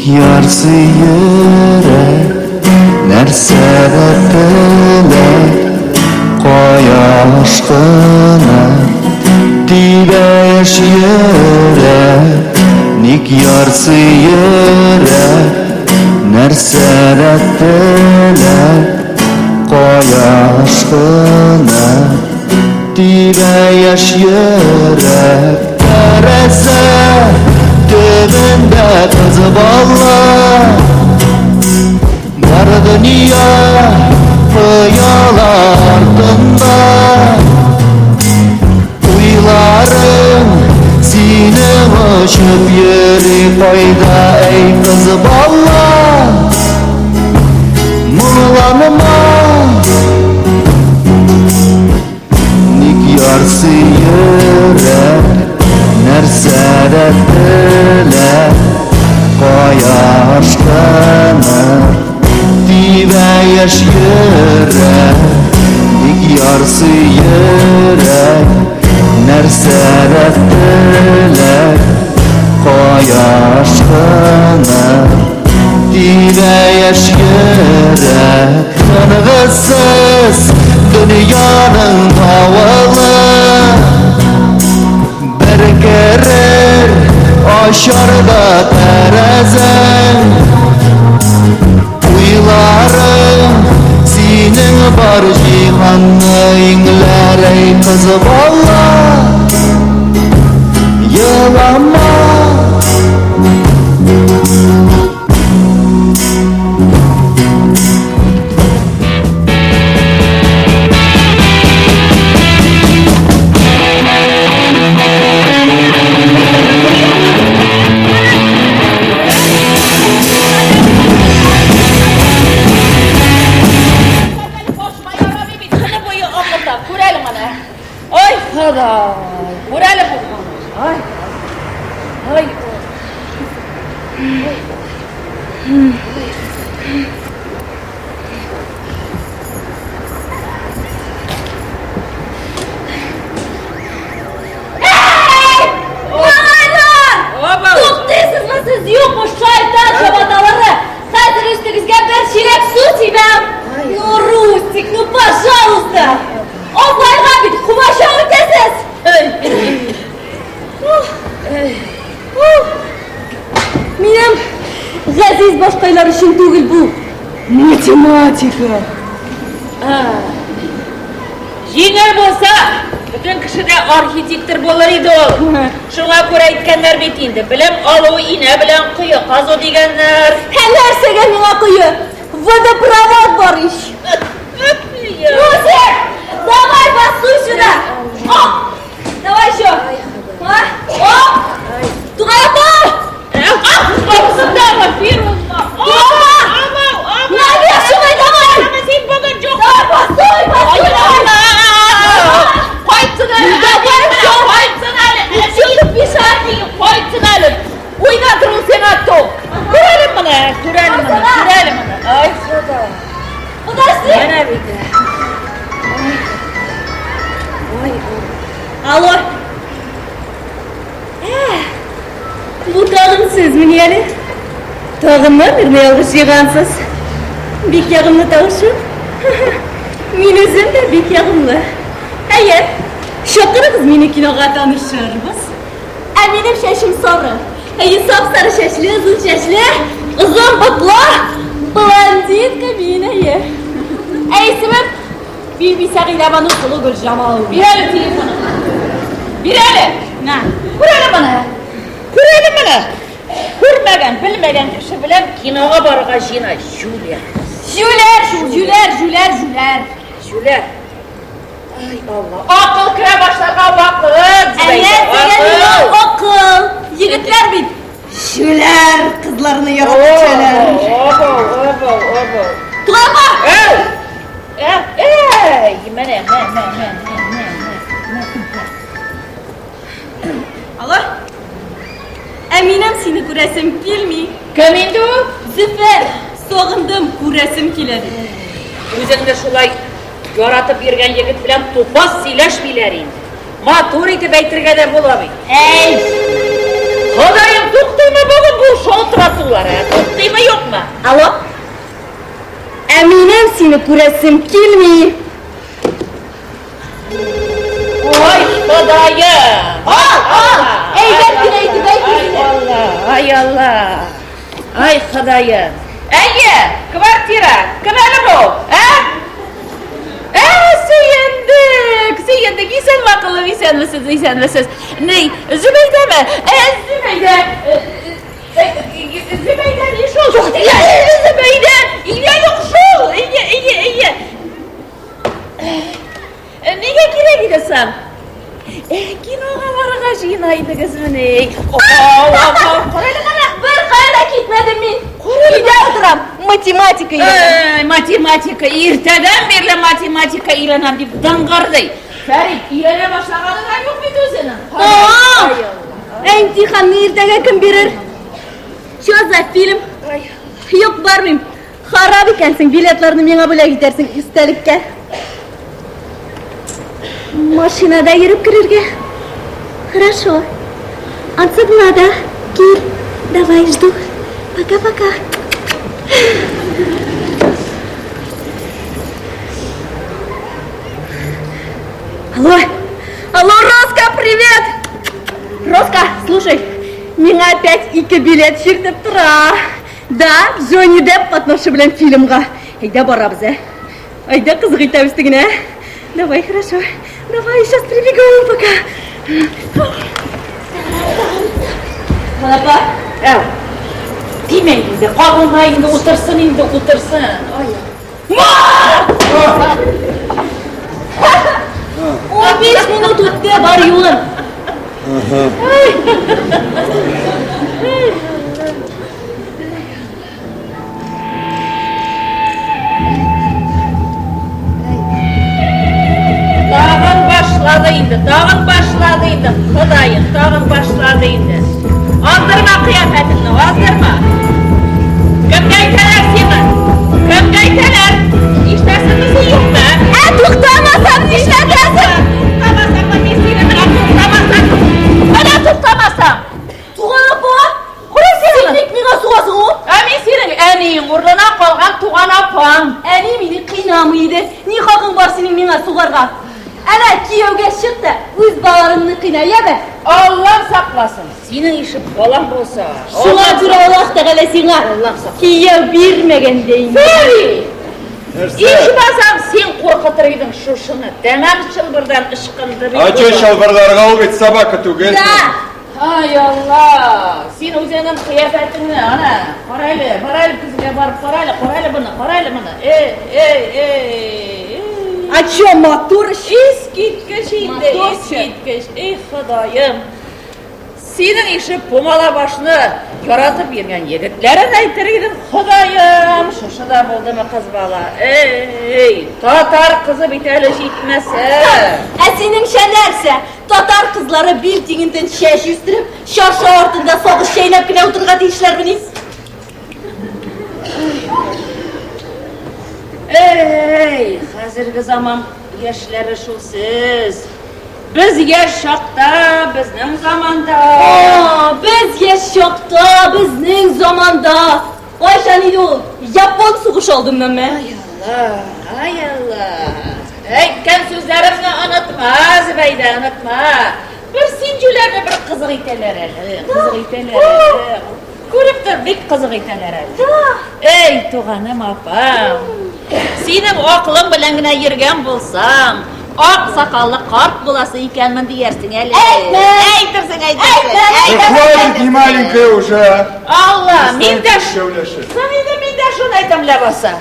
Ник ярсый йөрәк, нәрсәдә теләк, кая ашкына, тибә яшь йөрәк. Ник ярсый йөрәк, нәрсәдә теләк, кая ашкына, тибә яшь йөрәк. Тәрәзә төбендә кыз бала, Бар дөнья пыяла артында. Уйларым синең очып йөри кайда, әй кыз бала, Моңланма. Ник ярсый йөрәк, нәрсәдә теләк, кая ашкыныр, тибә яшь йөрәк. Ник ярсый йөрәк, нәрсәдә теләк, кая ашкыныр, тибә яшь йөрәк. Тынгысыз дөньяның давылы Бер керер ачар да тәрәзәң. Уйларың синең бар җиһанны иңләр, әй кыз бала, елама. Ай, Ходай! Күр әле бу. Ай. Ай. Малайлар! Туктыйсызмы сез, юкмы, шайтан чабаталары? Хәзер өстегезгә бер чиләк су сибәм. Ну, Рустик, ну, пожалуйста! Апайга бит комачау итәсез! Минем газиз башкайлар өчен түгел бу. Математика. Җиңел булса, бөтен кеше дә архитектор булыр иде ул. Шуңа күрә әйткәннәр бит инде, белем алу инә белән кое казу дигәннәр. Ә нәрсәгә миңа кое? Водопровод бар ич. Русик, давай басуй сюда. Оп! Давай еще. А? Оп! Тугай апа! Навешивай давай! Давай, басуй, басуй, давай! Кайтсын әле! Давай, всё. Кайтсын әле! Чё ты пишешь? Кайтсын әле! Уйнатыр ул сиңа туп! Күрәле моны, күрәле моны, күрәле моны. Ай, Хода. Подожди! Менә бит. Алло. Бу тагын сезмени әле? Тагын номерны ялгыш җыйгансыз. Бик ягымлы тавышы. Мин үзем дә бик ягымлы. Әйе, чакырыгыз мине кинога танышырбыз. Ә минем чәчем сары. Әйе, сап-сары чәчле, озын чәчле, озын ботлы блондинка мин, әйе. Ә исемем Биби Сәгыйдәбану Сылу Гөлҗамал. Бир әле телефоныңны. Бир әле. На. Күр әле моны. Күр әле моны. Күрмәгән, белмәгән кеше белән кинога барырга җыена. Җүләр. Җүләр шул, җүләр, җүләр, җүләр. Җүләр. Ай Алла. Акыл керә башларга вакыт. Ә нәрсәгә миңа акыл? Егетләр бит җүләр кызларны яратып төшәләр. Обо, обо, обо. Туган Әй! Әй, менә, мә, мә, мә, мә, мә, мә. Алло? Ә минем сине күрәсем килми. Кем инде ул? Зөфәр, сагындым, күрәсем килә ди. Үзеңне шулай яратып йөргән егет белән тупас сөйләшмиләр инде. Матур итеп әйтергә дә була бит. Әй! Ходаем, туктыймы бүген бу шалтыратулар, ә? Сине күрәсем килми. Ой, Ходаем! Ал, ал! Әйбәт кенә итеп әйт Ай үзеңә. Алла, ай Алла. Ай Ходаем. Әйе, квартира. Кем әле бу? Ә? Ә, сөендек, сөендек. Исәнме, акыллым, исәнмесез, исәнмесез. Ни, Зөбәйдәме? Ә, Зөбәйдә. Зөбәйдә ни шул? Зөбәйдә, өйдә юк шул. Әйе, әйе, әйе. Нигә кирәк иде соң? Кинога барырга җыена идегезмени? Карале мана. Бер кая да китмәдем мин. Өйдә утырам. Математика өйрәнәм. Математика, иртәдән бирле математика өйрәнәм дип дыңгырдый. Фәрит, өйрәнә башлаганы да юк бит үзенең. Ә имтиханны иртәгә кем бирер? Чё за фильм? Юк, бармыйм. Харап икәнсең, билетларны миңа бүләк итәрсең истәлеккә. Машинада йөреп керергә. Хорошо. Ансы була да. Кил. Давай, жду. Пока-пока. Алло. Алло, Роска, привет! Роска, слушай, миңа опять ике билет чиртеп тора. Да, Джонни Депп катнашы белән фильмга. Әйдә барабыз, ә? Әйдә кызык итәбез тегене, ә? Давай, хорошо. Давай, сейчас прибегу, пока. Апа, Әу. Тимә инде, кагылма инде, утырсын инде, утырсын. Ай. 15 минут үтте, бар юлым. Тагын башлады инде, тагын башлады инде, Ходаем, тагын башлады инде. Аздырма кыяфәтеңне, аздырма. Кемгә әйтәләр сиңа? Кемгә әйтәләр? Ишетәсеңме син юкмы? Ә туктамасам нишләтәсең? Туктамасам, мин сине менә туктамасам. Менә туктамасам. Туган апа, син ник миңа сугасың ул? Ә мин синең әниең урынына калган туган апаң. Әни мине кыйнамый иде. Ни хакың бар синең миңа сугарга? Әнә кияүгә чык та үз балаларыңны кыйна, яме? Аллам сакласын. Синең ише балаң булса. Шуңа күрә Аллаһ Тәгалә сиңа кияү бирмәгән дә инде. Фәри! Ичмасам, син куркытыр идең шушыны. Тәмам чылбырдан ычкынды бит. А че чалбарларга ул бит собака түгел. Да! Ай Алла! Син үзеңнең кыяфәтеңне, ана, кара әле, бар әле көзгә барып кара әле, кара әле моны, кара әле моны. Эй, эй, эй, эй. А чё, матур? Искиткеч инде, искиткеч. Эй, Ходаем. Синең ише пумала башны яратып йөргән егетләрен әйтер идем, Ходаем, шушы да булдымы кыз бала? Эй, татар кызы бит әле җитмәсә. Ә синеңчә нәрсә? Татар кызлары бил тиңентен чәч үстереп, чаршау артында сагыз чәйнәп кенә утырырга тиешләрмени? Эй, хәзерге заман яшьләре шул сез. Без яшь чакта, безнең заманда. А, без яшь чакта, безнең заманда. Кайчан иде ул? Япон сугышы алдыннанмы? Ай Алла, ай Алла. Әйткән сүзләремне онытма, Зөбәйдә, онытма. Бер син җүләрне бер кызык итәләр әле, кызык итәләр әле. Күреп тор, бик кызык итәләр әле. Эй, туганым апам. Синең акылың белән генә йөргән булсам, ак сакаллы карт буласы икәнмен диярсең әле. Әйтмә! Әйтерсең, әйтерсең. Да хватит, не маленькая уже. Алла, мин дә Шәүләшеп. Соң инде мин дә шуны әйтәм ләбаса.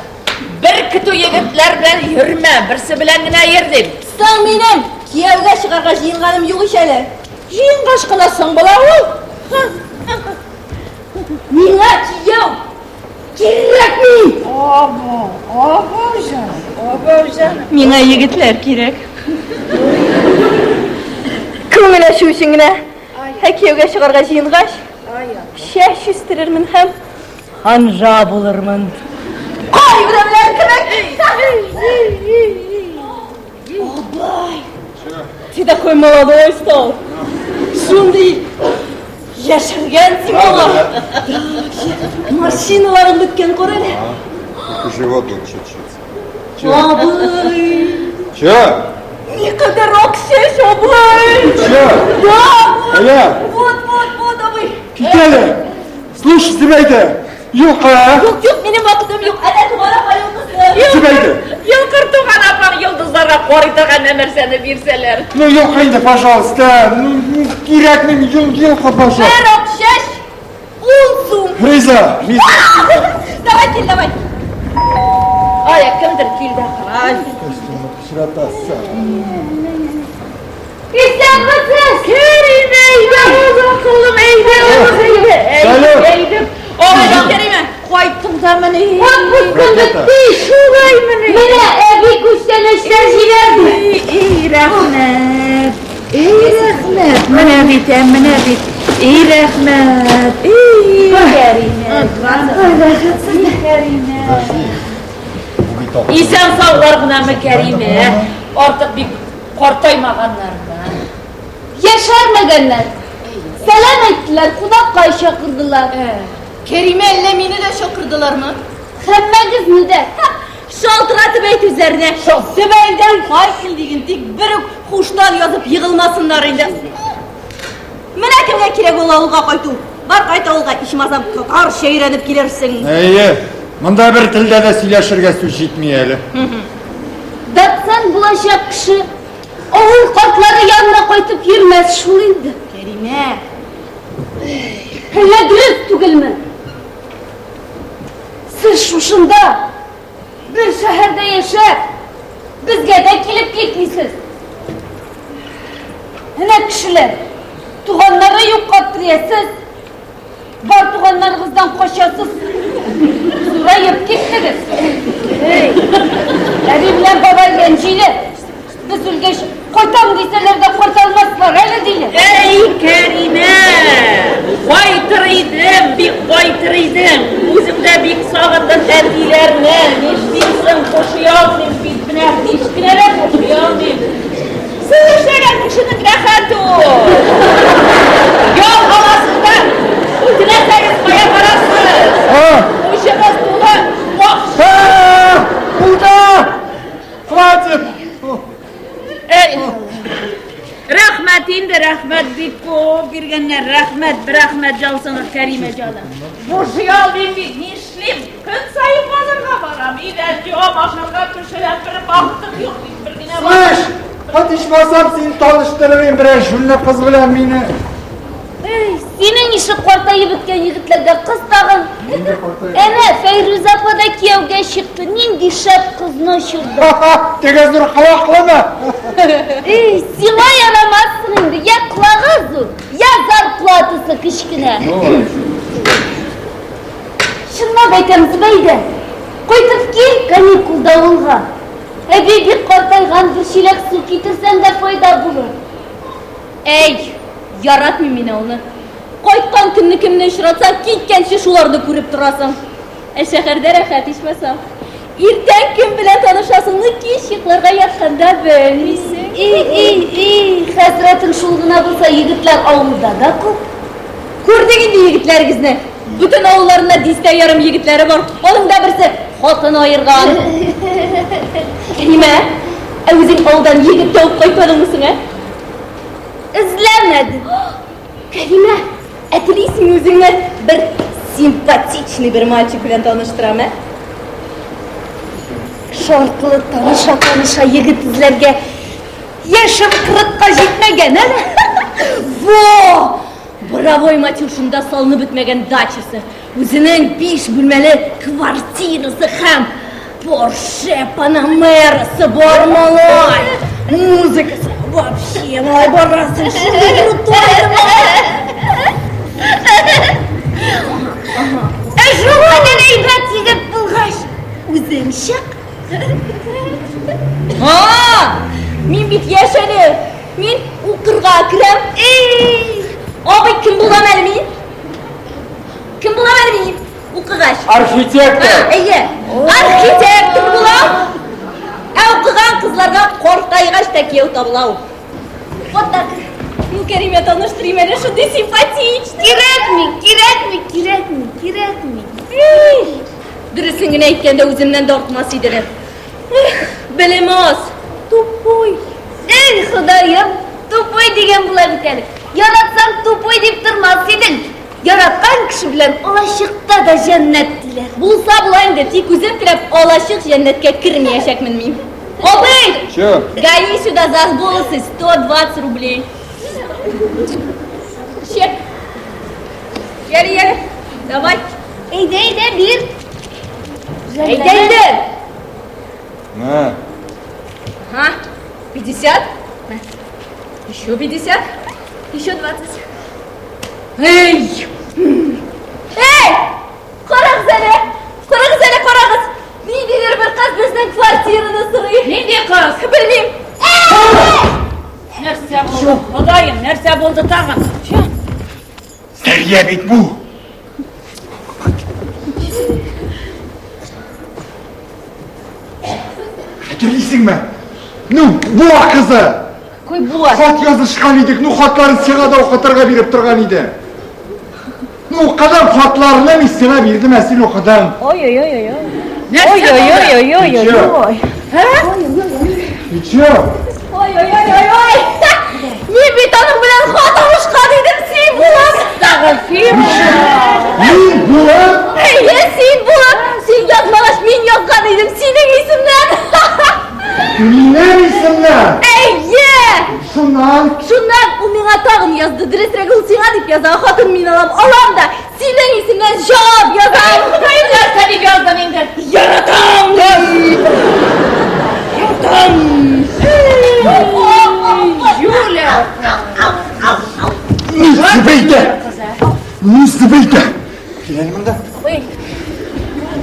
Бер көтү егетләр белән йөрмә, берсе белән генә йөр дим. Соң минем кияүгә чыгарга җыенганым юк ич әле. Җыенгач кына соң була ул. Миңа кияү кирәкми. Абау, абау җаным, абау җаным. Миңа егетләр кирәк. Күңел ачу өчен генә. Ә кияүгә чыгарга җыенгач, чәч үстерермен һәм ханжа булырмын. Кайберәүләр кебек. Абай, ты такой молодой стал. Шундый яшәргән син бала. Морщиналарың беткән, кара әле. Живот тут чуть-чуть. Абый! Че? Никадәр акча, абый! Че? Да! Әйә! Вот, вот, вот, абый! Кит әле! Слушай, Зөбәйдә! Юк, ә? Юк, юк, минем вакытым юк. Әнә туган апа йолдызы. Зөбәйдә! Елкыр туган апаң йолдызларга карый торган нәрсәне бирсәләр. Ну, юк инде, пожалуйста. Ну, кирәкми, юк, юк, пожалуйста. Бер акча, 10 сум. Риза, Риза. Давай, кил, давай. Ай, кемдер килде. Ай. Пычратасың. Исәнмесез! Кәримә, әйдә, уз акыллым, әйдә, уз, әйдә. Салют. Әйдә. Ай, Кәримә, кайттың да менә. Отпускым Ракета. бетте, шулай менә. Менә әби күчтәнәчләр җибәрде. Ey, рәхмәт. Ey, рәхмәт. Менә бит, ә, менә бит. Ey, рәхмәт. Ey, Кәримә. Ай, рәхәтсез Кәримә. Исән саулар гынамы Кәримә? Артык бик картаймаганнармы? Яшәрмәгәннәр. Сәлам әйттеләр, кунакка чакырдылар. Кәримә, әллә мине дә чакырдылармы? Һәммәгезне дә. Шалтыратып әйт үзләренә. Зөбәйдән кайтсын диген, тик бер үк хуштан язып егылмасыннар инде. Менә кемгә кирәк ул авылга кайту. Бар кайт авылга, ичмасам татарча өйрәнеп килерсең. Әйе, монда бер телдә дә сөйләшергә сүз җитми әле. Доцент булачак кеше авыл картлары янына кайтып йөрмәс шул инде. Кәримә, Әллә дөрес түгелме? Сез шушында бер шәһәрдә яшәп, безгә дә килеп китмисез. Әнә кешеләр, туганнары юкка сез бар туганнарыгыздан качасыз. Зураеп киттегез. Эй, әби белән бабай рәнҗиләр. Без үлгәч, кайтам дисәләр дә кайта алмаслар әле диләр. Эй, Кәримә! Кайтыр идем, бик кайтыр идем. Үзем дә бик сагындым әтиләрне. Нишлисең, кушый алмыйм бит менә, һич кенә дә кушый алмыйм. Сез эшләгән кешенең рәхәте ул. Ял аласың да, теләсәгез кая барасыз. А! Учыгыз тулы, акча. А! Куда? Хватит! Эй, рәхмәт инде, рәхмәт бик күп биргәннәр, рәхмәт, рәхмәт җалсыңыз Кәримә җаным. Бушый алмыйм бит, нишлим? Көн саен базарга барам, өйдә җом ашарга пешерәм, бер вакытым юк бит, бер генә Слышь, вот ичмасам син таныштырырым берәр җүнле кыз белән мине. Эй, синең ише картаеп беткән егетләргә кыз тагын. Нинди картаеп? Әнә, Фәйрүзә апа да кияүгә чыкты. Нинди шәп кызны очырды. Теге зур колаклымы? Эй, сиңа ярамассың инде. Я колагы зур, я зарплатасы кечкенә. Чынлап әйтәм, Зөбәйдә. Кайтып кил каникулда авылга. Әби бик картайган, бер чиләк су китерсәң дә файда булыр. Әй, яратмыйм мин авылны. Кайткан көнне кемне очратсаң, киткәнче шуларны күреп торасың. Ә шәһәрдә рәхәт ичмасам. Иртән кем белән танышасыңны кич йокларга ятканда белмисең. И, и, и, хәсрәтең шул гына булса, егетләр авылда да күп. Күрдек инде егетләрегезне. Бөтен авылларында дистә ярым егетләре бар. Аның да берсе хатын аерган. Кәримә, ә үзең авылдан егет табып кайтмадыңмы соң, ә? Эзләмәдем. Кәримә, ә телисеңме үзеңне бер симпатичный бер мальчик белән таныштырам, ә? Шартлы таныша-таныша егет эзләргә яшем 40-ка җитмәгән, әле. Во! Боровой Матюшында салынып бетмәгән дачасы, үзенең 5 бүлмәле квартирасы һәм Порше Панамерасы бар, малай. Музыкасы вообще, малай, барасың, шундый крутой, малай. Ә шулкадәр әйбәт егет булгач, үзең чык. А, мин бит яшь әле. Мин укырга керәм. Эй, абый, кем булам әле мин? Кем булам әле мин? Укыгач. Архитектор! А, әйе. Архитектор булам. Ә укыган кызларга картайгач та кияү табыла ул. Вот так. Ну, Кәримә, таныштырыйм әле, шундый симпатичный. Кирәкми, кирәкми, кирәкми, кирәкми. Эй, дөресен генә әйткәндә үземнән дә артмас иде. Белеме аз. Тупой. Эй, Ходаем, тупой дигән була бит әле. Яратсаң, тупой дип тормас идең. Яраткан кеше белән алачыкта да җәннәт диләр. Булса була инде, тик үзем теләп алачык җәннәткә кермәячәкмен мин. Абый! Чё? Гони сюда за волосы 120 рублей. Чек. Яре, яре. Давай. Әйдә, әйдә, бир. Әйдә, әйдә. На. Ага. 50. Еще 50. Еще 20. Эй! Эй! Карагыз әле! Карагыз әле, карагыз! Ниндидер бер кыз безнең квартираны сорый. Нинди кыз? Белмим. Нәрсә булды? Ходаем, нәрсә булды тагын? Чё? Сәрия бит бу. Хәтерлисеңме? Ну, буа кызы. Какой буа? Хат язышкан идек, ну хатларын сиңа да укытырга биреп торган иде. Ну, укыдым хатларны мин сиңа бирдем, ә син укыдың. Ой-ой-ой-ой. Нәрсә булды? Ой-ой-ой-ой-ой. Ты чё? Ой-ой-ой-ой-ой! Мин бит аның белән хат алышкан идем, син булып! Тагын син Мин булып? Әйе, син булып! Син язмагач, мин язган идем синең исемнән! Минем исемнән? Әйе! Шуннан? Шуннан ул миңа тагын язды, дөресрәге ул сиңа дип яза, хатын мин алам, алам да синең исемнән җавап язам! Ходаем, нәрсә дип яздың инде? Яратам! Яратам! Юля! Ну, Зөбәйдә! Ну, Зөбәйдә! Кил әле монда.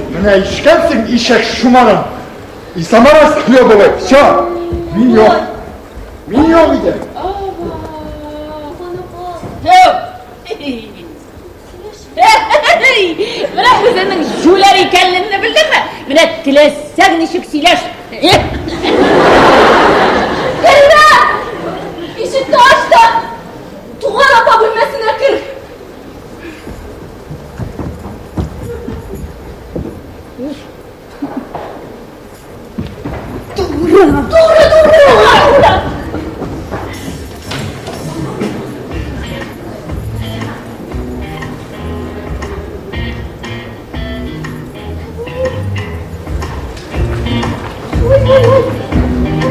Менә ишкәнсең ишәк шумарын. И сама расхлебывай. Все. Мин юк. Мин юк иде. Менә үзеңнең җүләр икәнлеңне белдеңме? Менә теләсәң ничек сөйләш. Фәридә! Ишекне ач та туган апа бүлмәсенә кер. Туры, туры, туры! Ой, ой, ой.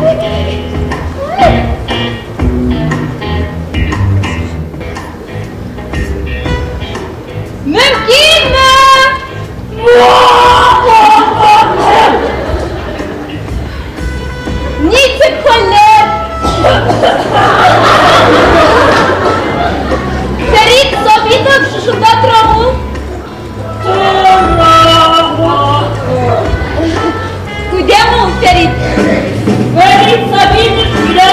Ой, ой. Мөмкинме? Ничек хәлләр? Фәрит Сабитов шушында тора ул. Куйдамы ул Фәрит? Фәрит Сабитов килә.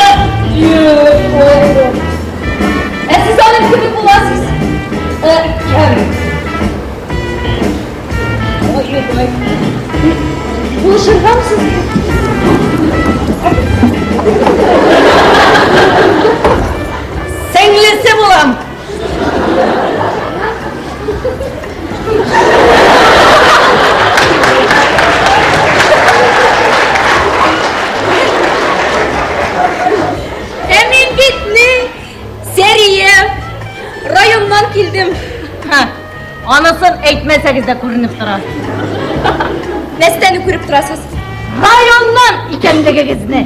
Ә сез аның кебек буласыз. Ой, ой. Булышыргамы сезгә? Сеңлесе булам. Ә мин бит ни? Сәрия. Районнан килдем. Ха, анысын әйтмәсәгез дә күренеп тора. Нәрсәне күреп торасыз? Районнан икәнлегегезне.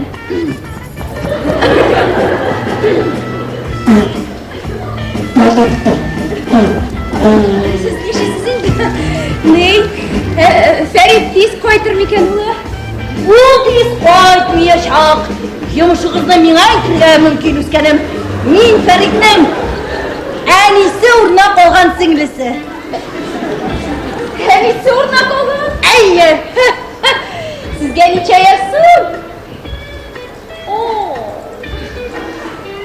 Сез ничесез инде? Ни? Фәрит тиз кайтыр микән ул? Ул тиз кайтмаячак. Йомышыгызны миңа әйтергә мөмкин, үскәнем. Мин Фәритнең әнисе урынына калган сеңлесе. Әнисе урынына калган? Әйе. Сезгә ничә яшь соң?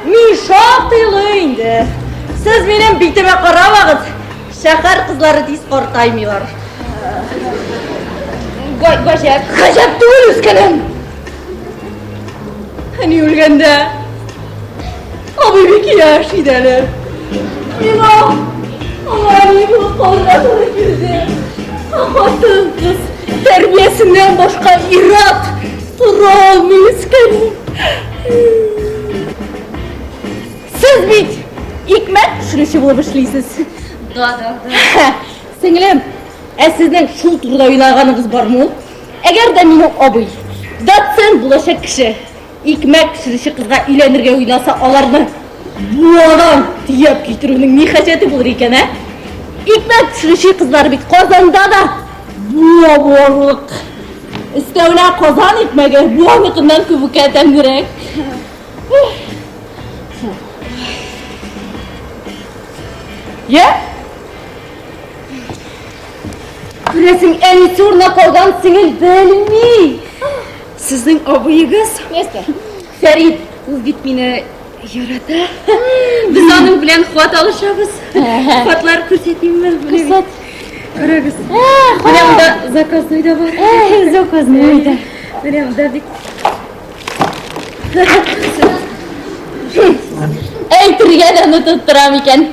Мин шактый олы инде. Сез минем битемә карамагыз. Шәһәр кызлары тиз картаймыйлар. Гаҗәп. Гаҗәп түгел, үскәнем. Әни үлгәндә абый бик яшь иде әле. Миңа аңа әни булып калырга туры килде. Хатын-кыз тәрбиясеннән башка ир-ат Тора алмый, үскәнем. Сез бит икмәк пешерүче булып эшлисез. Да, да, да. Сеңлем, ә сезнең шул турыда уйлаганыгыз бармы ул? Әгәр дә минем абый, доцент булачак кеше, икмәк пешерүче кызга өйләнергә уйласа, аларны буадан төяп китерүнең ни хаҗәте булыр икән, ә? Икмәк пешерүче кызлар бит Казанда да буа буарлык. Өстәвенә Казан икмәге буаныкыннан күбекә тәмлерәк. Я? Күрәсең, әнисе урынына калган сеңел белми. Сезнең абыегыз? Нәрсә? Фәрит, ул бит мине ярата. Без аның белән хат алышабыз. Хатлар күрсәтимме? Күрсәт. Карагыз. Менә монда заказной да бар. Заказной да. Менә монда бит. Әйтергә дә онытып торам икән.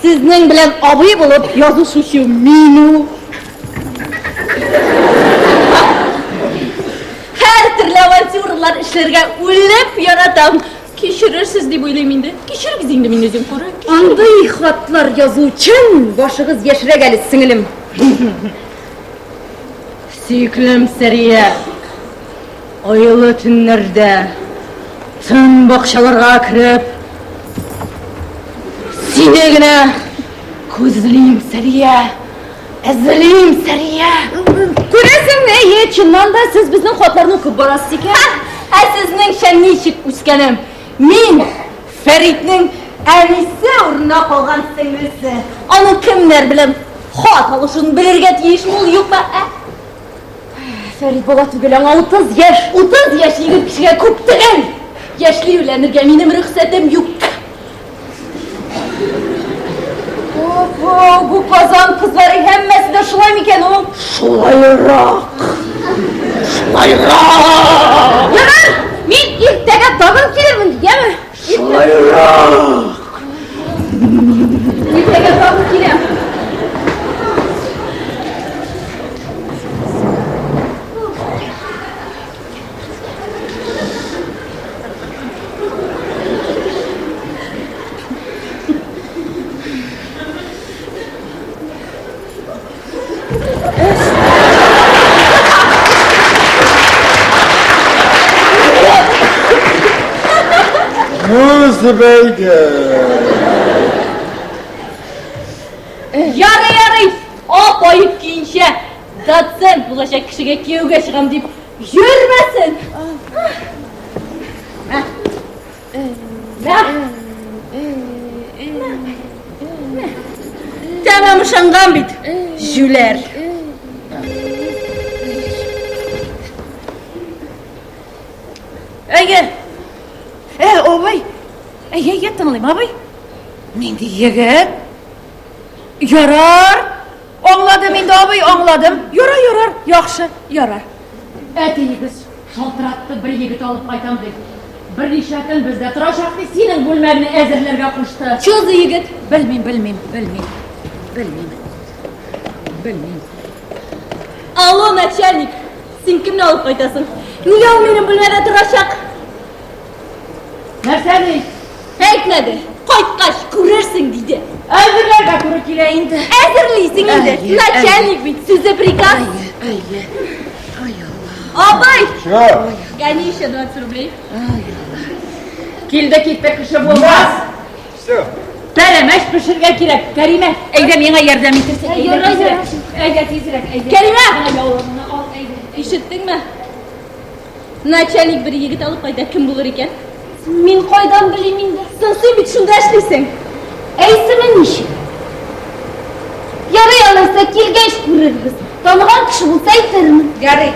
Сезнең белән абый булып язышучы мин ул. Һәр төрле авантюралар эшләргә үлеп яратам. Кичерерсез дип уйлыйм инде. Кичерегез инде мине зинһар. Андый хатлар язу өчен башыгыз яшьрәк әле, сеңелем. Сөеклем Сәрия, айлы төннәрдә тын бакчаларга кереп, сине генә күзлим, Сәрия, әзерлим, Сәрия. Күрәсең, әйе, чыннан да сез безнең хатларны укып барасыз икән. Ә сезнеңчә ничек үскәнем? Мин Фәритнең әнисе урынына калган сеңлесе. Аның кемнәр белән хат алышын белергә тиешме ул, юкмы, ә? Фәрит бала түгел, аңа 30 яшь. 30 яшь егет кешегә күп түгел. Яшьли өйләнергә минем рөхсәтем юк. О, бу Казан кызлары һәммәсе дә шулай микән ул? Шулайрак. Шулайрак. Ярар, мин иртәгә тагын килермен, яме? Шулайрак. Иртәгә тагын киләм. Ну, Зөбәйдә. Ярый, ярый, ап аек көенчә доцент булачак кешегә кияүгә чыгам дип йөрмәсен. Тәмам ышанган бит, җүләр. Әйе. Ә, абый. Әйе, әйе, тыңлыйм, абый. Нинди егет? Ярар. Аңладым инде, абый, аңладым. Ярар, ярар, яхшы, ярар. Әтиегез шалтыратты, бер егет алып кайтам дип. Берничә көн бездә торачак ди, синең бүлмәңне әзерләргә кушты. Чё за егет? Белмим, белмим, белмим. Белмим. Белмим. Алло, начальник, син кемне алып кайтасың? Нигә ул минем бүлмәдә торачак? Нәрсә ди? Әйтмәде. Кайткач күрерсең, диде. Әзерләргә туры килә инде. Әзерлисең инде. Начальник бит, сүзе приказ. Әйе. Ай Алла. Абый! Чё? Гони еще 20 рублей. Килде китте кеше булмас. Все. Пәрәмәч пешергә кирәк. Кәримә, әйдә миңа ярдәм итерсең. Әйдә Ярар, тизрәк. Әйдә тизрәк, әйдә. Кәримә! Яулыгыңны ал, әйдә. Ишеттеңме? Начальник бер егет алып кайта, кем булыр икән? Мин кайдан белим инде? Соң син бит шунда эшлисең. Ә исеме ничек? Ярый алайса, килгәч күрербез. Таныган кеше булса әйтермен. Ярый.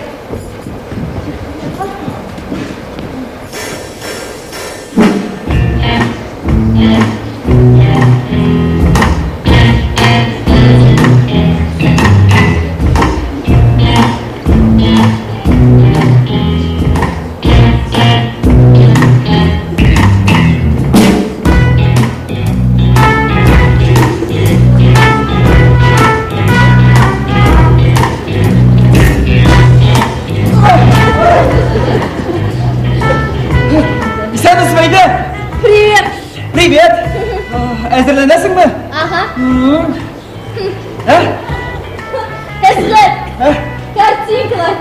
Әсхәт! Картинкалар!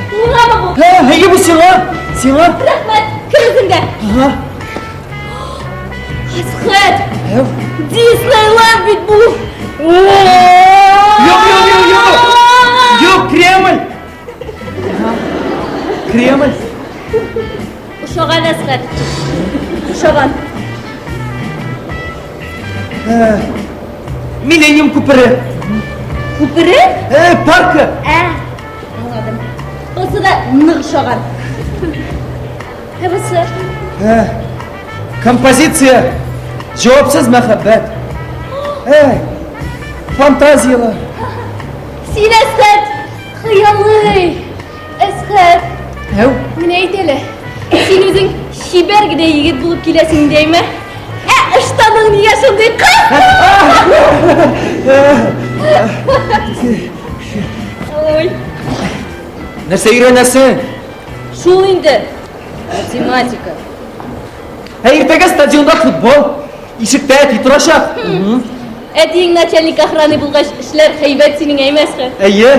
Миңамы бу? Һә, әйе бу сиңа! Сиңа! Рәхмәт! Кер үзеңдә! Ага. Әсхәт! Әү. Диснейланд бит бу! Юк, юк, юк, юк! Юк, Кремль! Ага. Кремль. Ошаган, Әсхәт. Ошаган. Миллениум күпере. Күпере? Э, паркы. Ә, аңладым. Бусы да нык ошаган. Ә бусы? Ә, композиция. Җавапсыз мәхәббәт. Ә, фантазияләр. Син, Әсхәт, хыялый. Әсхәт. Әү. Менә әйт әле, син үзең чибәр генә егет булып киләсең дәйме? Ә ыштаның нигә шундый кыска? Ой. Нәрсә өйрәнәсең? Шул инде. Математика. Ә иртәгә стадионда футбол. Ишектә әти торачак. Әтиең начальник охраны булгач, эшләр һәйбәт синең, әйме, Әсхәт? Әйе.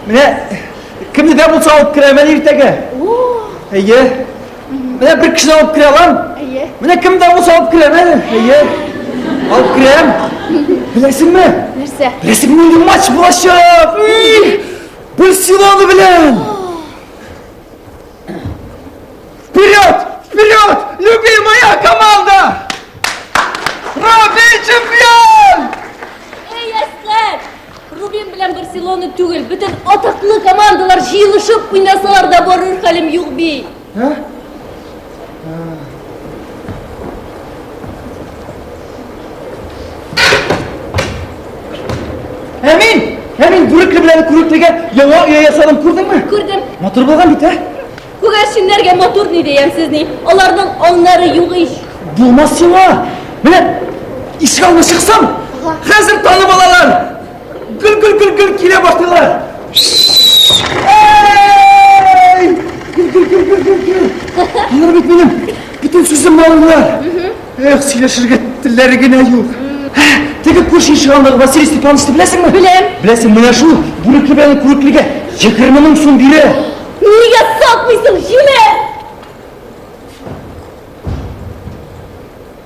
Менә кемне дә булса алып керәм әле иртәгә. Әйе. Менә бер кешене алып керә алам. Әйе. Менә кем дә булса алып керәм әле. Әйе. Алып керәм. Беләсеңме? Нәрсә? Беләсеңме, нинди матч булачак? Барселона белән. Вперед! Вперед! Любимая команда! Рубин чемпион! Эй, Әсхәт! Рубин белән Барселона түгел, бөтен атаклы командалар җыелышып уйнасалар да барыр хәлем юк бит. Ә? Ә мин, ә мин бүрекле белән күреклегә яңа оя ясадым, күрдеңме? Күрдем. Матур булган бит, ә? Күгәрченнәргә матур ни дә ямьсез ни, аларның аңнары юк ич. Булмас сиңа! Менә ишек алдына чыксам, хәзер танып алалар! Гөл-гөл-гөл-гөл килә башлыйлар. Эй! Гөл-гөл-гөл-гөл-гөл! Алар бит минем бөтен сүземне алалар. Эх, сөйләшергә телләре генә юк. Теге күрше ишек алдындагы Василий Степановичны беләсеңме? Беләм. Беләсең, менә шул бүрекле белән күреклегә 20 мең сум бирә. Нигә сатмыйсың, җүләр?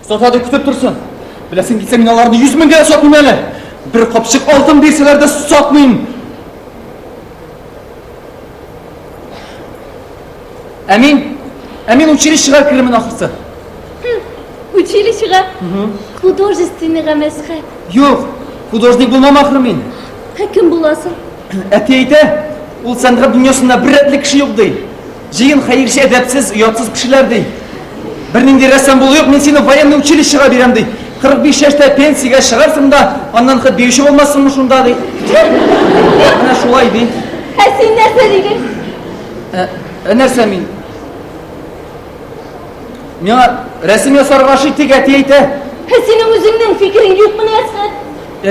Сата дип көтеп торсын. Беләсең килсә, мин аларны 100 меңгә дә сатмыйм әле. Бер капчык алтын бирсәләр дә сатмыйм. Ә мин, ә мин училищега керермен ахрысы. Училищега? Художественныйга мәсхәт. Юк, художник булмам ахры мин. Ә кем буласың? Әти әйтә, ул сәнгать дөньясында бер рәтле кеше юк ди. Җыен хәерче, әдәпсез, оятсыз кешеләр ди. Бернинди рәссам булу юк, мин сине военный училищега бирәм ди. 45 яшьтә пенсиягә чыгарсың да, аннан хет биюче булмассыңмы шунда ди. Менә шулай ди. Ә син нәрсә дидең? Ә, ә нәрсә мин? Миңа рәсем ясарга ошый, тик әти әйтә. Ә синең үзеңнең фикерең юкмыни, Әсхәт?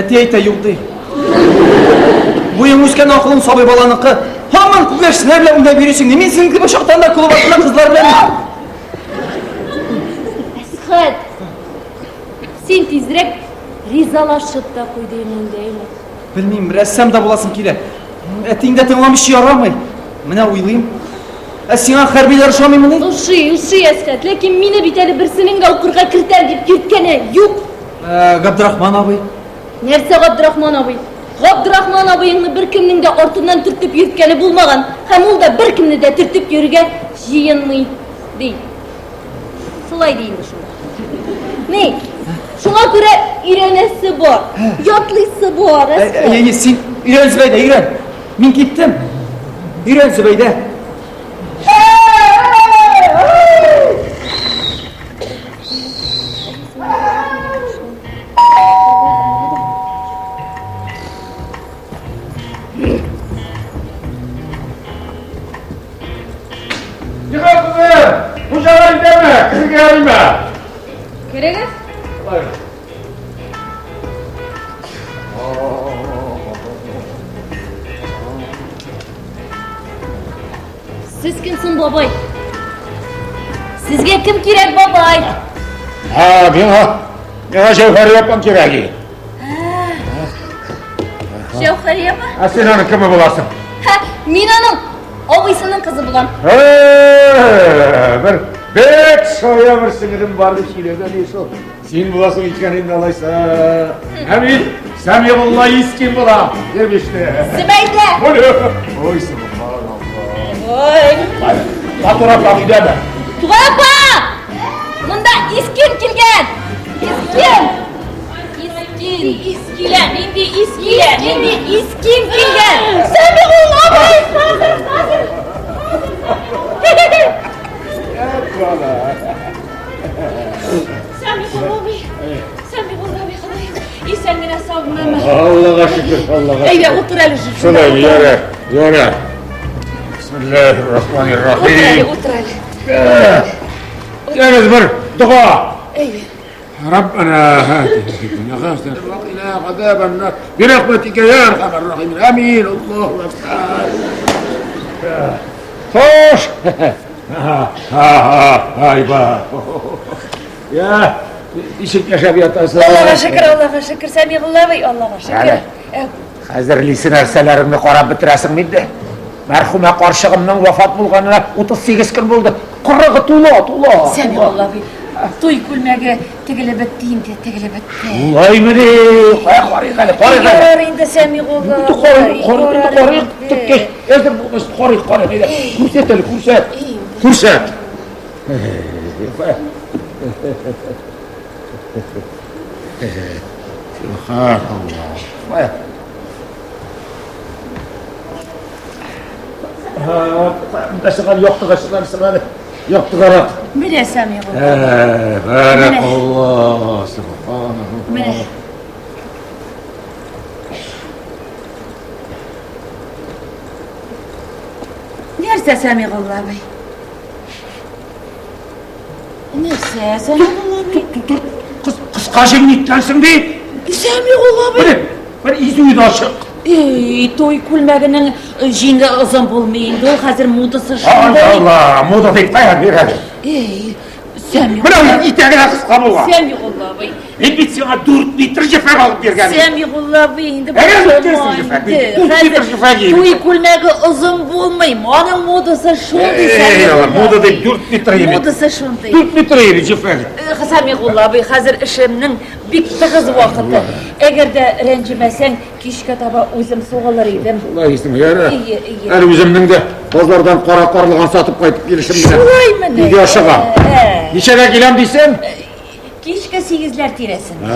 Әти әйтә, юк ди. Буең үскән, акылың сабый баланыкы. Һаман күгәрченнәр белән уйнап йөрисең. Мин синең кебек чактан да клуб артында кызлар белән. Әсхәт, син тизрәк ризалашып та куй дим инде, әйме? Белмим, рәссам да буласым килә. Әтиең дә тыңламыйча ярамый. Менә уйлыйм. Ә сиңа хәрбиләр ошамыймыни? Ошый, ошый, Әсхәт. Ләкин мине бит әле берсенең дә укырга кертәм дип йөрткәне юк. Ә, Габдрахман абый. Нәрсә Габдрахман абый? Габдрахман абыеңны беркемнең дә артыннан төртеп йөрткәне булмаган, һәм ул да беркемне дә төртеп йөрергә җыенмый, ди. Шулай ди инде шул. Ни? Шуңа күрә өйрәнәсе бар, ятлыйсы бар, Әсхәт. Әй, син өйрән, Зөбәйдә, өйрән. Мин киттем. Өйрән, Зөбәйдә. Егет кызы, хуҗалар өйдәме? Керергә ярыймы? Керегез. Сез кем соң, бабай? Сезгә кем кирәк, бабай? Һа, миңа, миңа Җәүһәр апам кирәк. Җәүһәрия апа? Ә син аның кеме буласың? Һә, мин аның абыйсының кызы булам. Бер бик чая бер сеңелем бар дип сөйләгән иде шул. Син буласың икән инде алайса. Ә мин Сәмигулла Искин булам. Дербиште. Зөбәйдә. Ой, субханалла. Ой. Матур апа өйдәме? Туган апа! Монда Искин килгән! Искин! Искин! Ис килә, нинди ис килә, нинди Искин килгән! Сәмигулла абый! Хәзер, хәзер! Сәмигулла абый, Сәмигулла абый, Ходаем, исән генә сау гынамы? Аллага шөкер, Аллага шөкер. Әйдә, утыр әле шунда. Шулай, ярар, ярар. Бисмиллаһир-рахманир-рахим. Утыр әле, утыр әле. Ягез бер дога. Әйе. ربنا آتنا في الدنيا حسنة وقنا عذاب النار برحمتك يا أرحم الراحمين آمين الله أكبر Хош! Айба! Я, ничек яшәп ятасың? Аллага шөкер, Аллага шөкер, Сәмигулла абый, Аллага шөкер. Хәзерлисе нәрсәләреңне карап бетерәсең инде. Мәрхүмә карчыгымның вафат булганына 38 көн булды. Кырыгы тула, тула. Сәмигулла абый, туй күлмәге тегелеп бетте инде, тегелеп бетте. Шулаймыни? Кая карыйк әле, карыйк әле. Ярар инде, Сәмигулла Инде карыйк, карыйк, инде карыйк. Теккәч, әзер булгач, карыйк, карыйк. Әйдә, күрсәт әле, күрсәт. Күрсәт. Субханалла. Кая? Монда чыгар, яктыга чыгар, чыгар. Яктыгарак. Менә Сәмигулла. Бәрәкалла, субханалла. Менә. Нәрсә, Сәмигулла абый? Нәрсә, Сәмигулла абый? Кыска җиң ниткәнсең бит? Сәмигулла абый. Бер, бер изүе дә ачык. Эй, туй күлмәгенең җиңе озын булмый инде, ул хәзер модасы шундый. Алла, мода дип кая бирә. Эй, Сәмигулла. Менә итәге дә кыска булган. Сәмигулла абый. Мин бит сиңа 4 метр җефәк алып биргән идем. Сәмигулла абый инде Әгәр үткәрсен җефәк, мин 4 метр җефәк кием. Туй күлмәге озын булмый, аның модасы шундый. Эй, алла, мода дип 4 метр име. Модасы шундый. 4 метр име җефәк. Сәмигулла абый, хәзер эшемнең бик тыгыз вакыты. Әгәр дә рәнҗемәсәң, кичкә таба үзем сугылыр идем. Шулай дисең, ярар. Ие, ие. Әле үземнең дә базардан кара карлыган сатып кайтып килешем менә. Шулаймыни? Өйгә ашыгам. Ничәгә киләм дисең? Кичке сигезләр тирәсендә.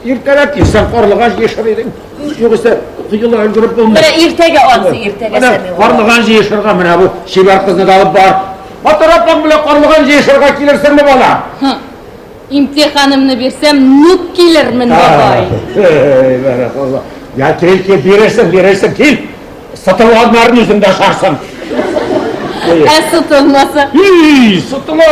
Иртәрәк килсәң, карлыгач җыешыр идең. Югыйсә, коела өлгереп булмый. Менә иртәгә ансы, иртәгә Менә Сәмигулла. карлыган җыешырга менә бу чибәр кызны да алып бар. Батыр апаң белән карлыган җыешырга килерсеңме, бала? Имтиханымны бирсәм, нүк килермен, бабай. Эй, бәрәкалла. Я кил, кил, бирерсең, бирерсең, кил. Сытылганнарын үзең дә ашарсың. Ә сытылмаса? И, сытыла,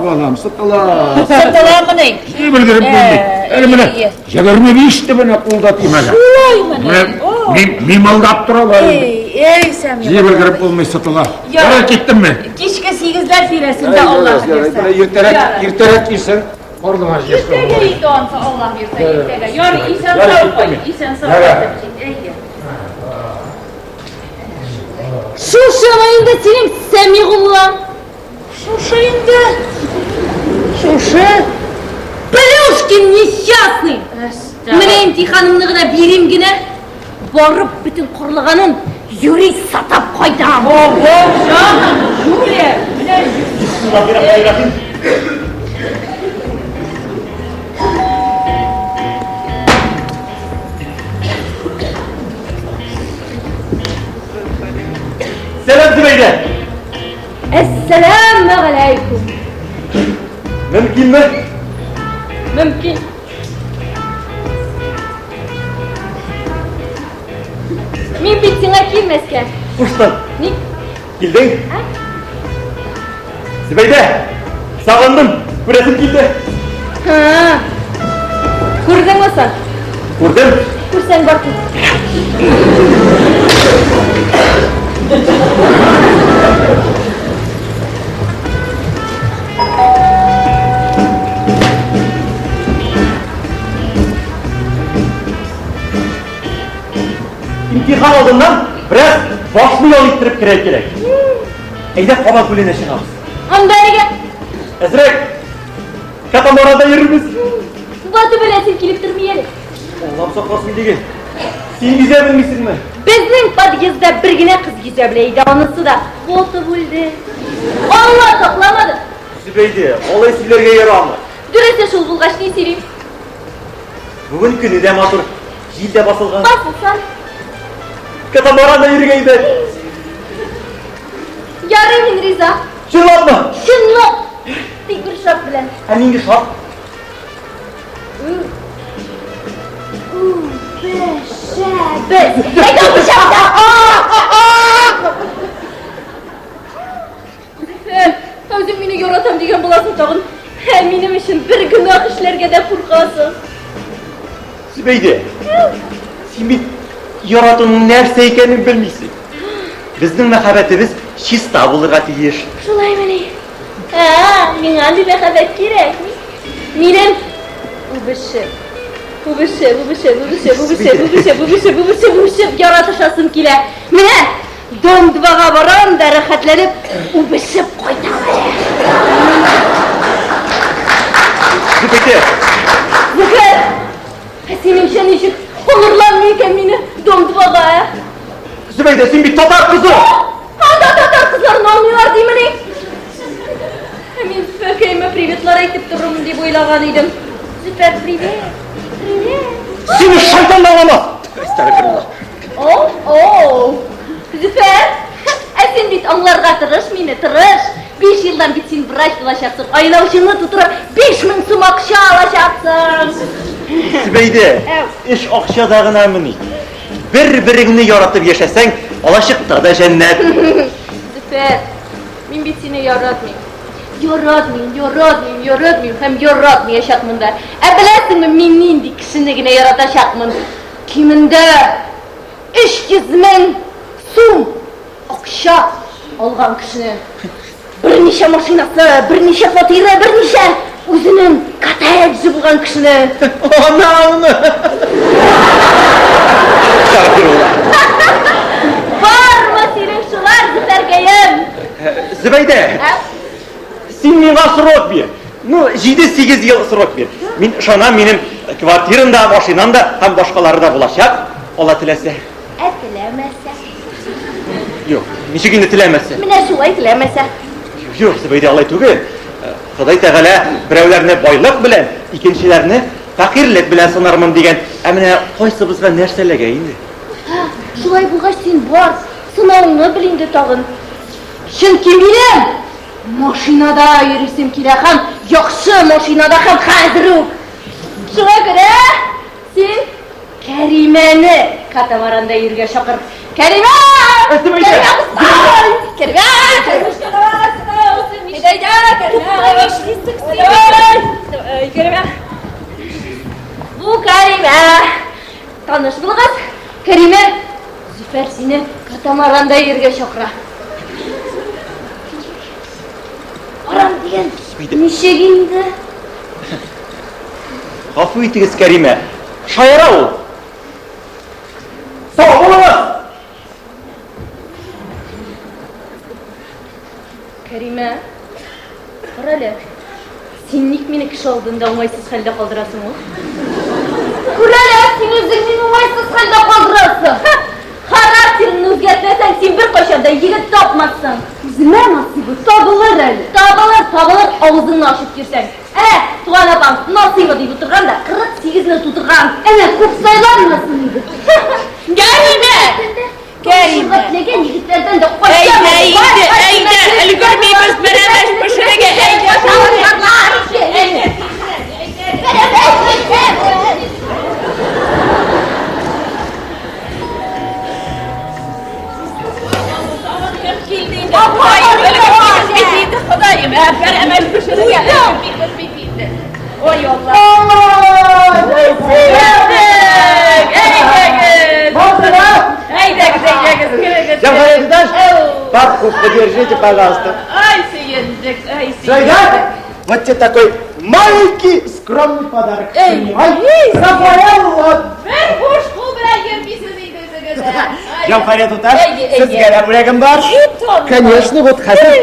балам, сытыла. Сытыламыни? И, белгереп булмый. Әле менә 25 төбенә кулда тимәгән. Шулаймыни? Мимылдап торалар. Эй, эй, Сәмигулла. Җи белгереп булмый, сытыла. Ярар, киттемме? Кичке сигезләр тирәсендә Аллаһ бирсә. Иртәрәк, иртәрәк килсәң, карлыгач җыешырга Иртәгә инде ансы Аллаһ бирсә, иртәгә. Ярый, исән сау кайт, исән сау кайтып җит. Әйе. Шушымы инде синең Сәмигуллаң? Шушы инде. Шушы. Плюшкин несчастный! Менә имтиханымны гына бирим генә, барып бөтен карлыганын юри сатап кайтам. Ого, җаным, Юлия, менә Бисмиллаһир-рахманир-рахим. Сәлам, Зөбәйдә! Әссәләмү галәйкүм. Мөмкинме? Мөмкин. Мин бит сиңа килмәскә. Куштың. Ник? Килдең? Зөбәйдә! Сагындым, күрәсем килде. Һа. Күрдеңме соң? Күрдем. Күрсәң бар кит. алдыннан бераз башны ял иттереп керә кирәк. Әйдә, Каба күленә чыгабыз. Анда нигә? Әзрәк катамаранда йөрербез. Батып беләсең килеп тормый әле. Аллам сакласын диген. Син йөзә белмисеңме? Безнең подъездда бер генә кыз йөзә белә иде, анысы да батып үлде. Алла сакламады. Зөбәйдә, алай сөйләргә ярамый. Дөресе шул булгач, ни сөйлим? Бүген көне дә матур, җил дә басылган. Басылса? Катамаранда йөрергә әйбәт. Ярый, мин риза. Чынлапмы? Чынлап. Тик бер шарт белән. Ә нинди шарт? Үбешәбез. Әйдә үбешәбез. Зөфәр, үзең мине яратам дигән буласың тагын. Ә минем өчен бер гөнаһ эшләргә дә куркасың. Зөбәйдә, син бит яратуның нәрсә икәнен белмисең. Безнең мәхәббәтебез чиста булырга тиеш. Шулаймыни? Ә, миңа андый мәхәббәт кирәкми. Минем үбешеп, үбешеп, үбешеп, үбешеп, үбешеп, үбешеп, үбешеп, үбешеп, үбешеп яратышасым килә. Менә Дом двага барам да рәхәтләнеп үбешеп кайтам әле. Зөбәйдә! Зөфәр, ә синеңчә ничек алырлармы икән мине Дом двага, ә? Зөбәйдә, син бит татар кызы! Анда татар кызларын алмыйлар димени? Ә мин Зөфәркәемә приветлар әйтеп торырмын дип уйлаган идем. Зөфәр, привет! Привет! Сине шайтан да аламас! Әстәгъфирулла. Оу, оу! Зөфәр, ә син бит аңларга тырыш мине, тырыш. 5 елдан бит син врач булачаксың. Аена учыңны тутырып, 5000 сум акча алачаксың. Зөбәйдә, эш акчада гынамыни? Бер-береңне яратып яшәсәң, алачыкта да җәннәт. Зөфәр, мин бит сине яратмыйм. Яратмыйм, яратмыйм, яратмыйм һәм яратмаячакмын да. Ә беләсеңме, мин нинди кешене генә яратачакмын? Кимендә 300 мең сум акча алган кешене. Берничә машинасы, берничә фатиры, берничә үзенең коттеджы булган кешене. Анаңны! Әстәгъфирулла. Бармы синең шулар, Зөфәркәем? Зөбәйдә, син миңа срок бир. Ну, 7-8 ел срок бир. Мин ышанам, минем квартирам да, машинам да һәм башкалары да булачак, Алла теләсә. Ә теләмәсә? Юк, ничек инде теләмәсә? Менә шулай теләмәсә. Юк, Зөбәйдә, алай түгел. Ходай Тәгалә берәүләрне байлык белән, икенчеләрне фәкыйрьлек белән сынармын дигән. Ә менә кайсыбызга нәрсә эләгә инде? Шулай булгач, син бар, сынавыңны бел инде тагын. Чөнки минем машинада йөрисем килә һәм яхшы машинада һәм хәзер үк. Шуңа күрә син Кәримәне катамаранда йөрергә чакыр. Кәримә! Кәримә кызкай! Кәримә! Кәримә! Бу Кәримә! Таныш булыгыз. Кәримә, Зөфәр сине катамаранда йөрергә чакыра. Арам дигән ничек инде? Гафу итегез, Кәримә. Шаяра ул. Сау булыгыз! Кәримә, карале, син ник мине кеше алдында уңайсыз хәлдә калдырасың ул? Күрәле, син үзең мине уңайсыз хәлдә калдырасың. Характерыңны үзгәртмәсәң, син беркайчан да егет тапмассың. Үземә насыйбы табылыр әле. Табылыр, табылыр, авызыңны ачып йөрсәң. Ә, туган апам, насыйбы дип утырган да, 48-не тутырган. Әнә, күп сайланмасын инде. Кәримә! Кәримә! Теләгән егетләрдән дә качам. Әйдә, әйдә, әйдә, өлгермибез пәрәмәч пешерергә, әйдә. Ходаем, ә пәрәмәч пешерергә өлгермибез бит инде. Ой, Алла. Әйдәгез, әйдәгез, керегез. Җәүһәр Туташ, папку подержите, пожалуйста. Ай, сөендек, ай, Зайда, сөендек. вот тебе такой маленький скромный подарок. Эй, Принимай. Рафаэлло. Бер буш кул белән йөрмисез инде үзегез. Җәүһәрия туташ, сезгә дә бүләгем бар. Конечно, вот хәзер.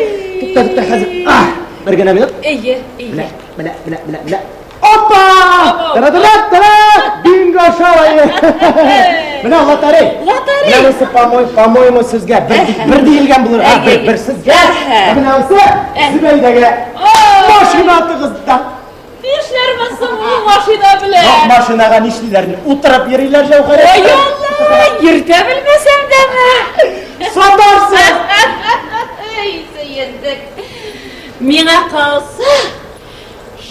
Тукта, тукта, хәзер. А, бер генә минут. Әйе, әйе. Менә, менә, менә, менә, менә. Опа! Тара-тара-тара! Бинго шарае! Менә лотерей. Лотерей. Менә бусы, по-моему, по-моему, сезгә бер, бер диелгән булыр. А, бер, бер сезгә. Ә менә бусы Зөбәйдәгә. Машина тыгызда. Нишләрмен соң ул машина белән? Юк, машинага нишлиләр? Утырып йөриләр Җәүһәрә. Ой, Алла, йөртә белмәсәм дәме? Сатарсың! Эй, сөендек. Миңа калса,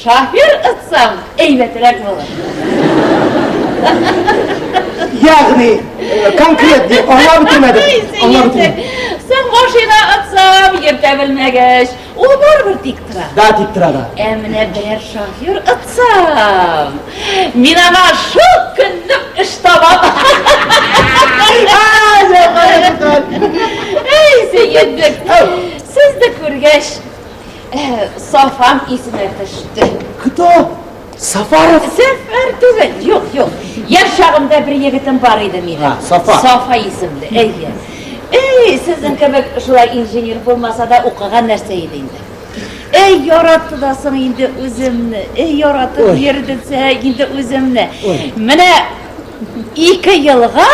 шофер отсам, әйбәтрәк булыр. Ягъни, конкретно, аңлап бетермәдем. Аңлап бетермәдем. Соң машина отсам, йөртә белмәгәч, ул барыбер тик тора. Да, тик тора да. Ә менә берәр шофер отсам, мин аңа шул көнне эш табам. Әй, сөендек. Сезне күргәч, Сафам исенә төште. Кто? Сафаров? Сәфәр түгел, юк, юк. Яшь чагымда бер егетем бар иде минем. А, Сафа. Сафа исемле, әйе. Эй, сезнең кебек шулай инженер булмаса да укыган нәрсә иде инде. Эй, яратты да соң инде үземне. Эй, яратып йөрде инде үземне. Менә ике елга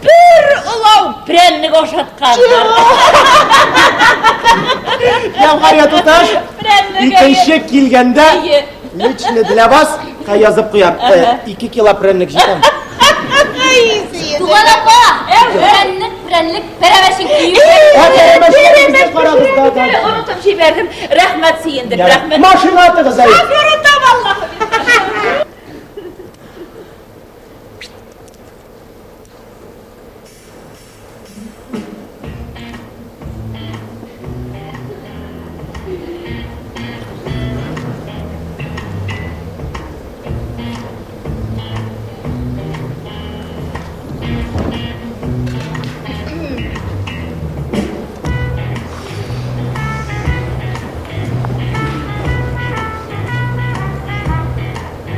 бер олау прәннек ашатканнар. Җәүһәрия туташ, икенче килгәндә лично для вас язып куям. 2 кило прәннек җитәме? Туган апа, прәннек, прәннек, пәрәмәчен киеп. Пәрәмәчен карагыз, да, да. Онытып җибәрдем. Рәхмәт сөендек, рәхмәт. Машина атыгыз әле. Афәрин, Аллаһым.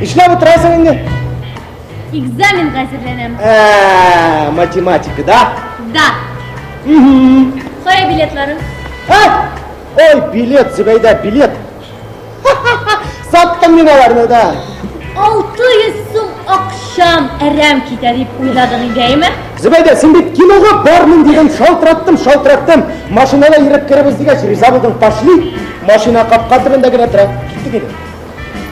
Эшләп утырасың инде. Экзаменга әзерләнәм. Ә, математика, да? Да. Кая билетларың? А! Ой, билет, Зөбәйдә, билет. Саттым мин аларны, да. 600 сум акчам әрәм китә дип уйладың инде, әйме? Зөбәйдә, син бит кинога бармын дидең, шалтыраттым, шалтыраттым. Машинада йөреп керәбез дигәч, риза булдың, пошли. Машина капка төбендә генә тора. Киттек инде.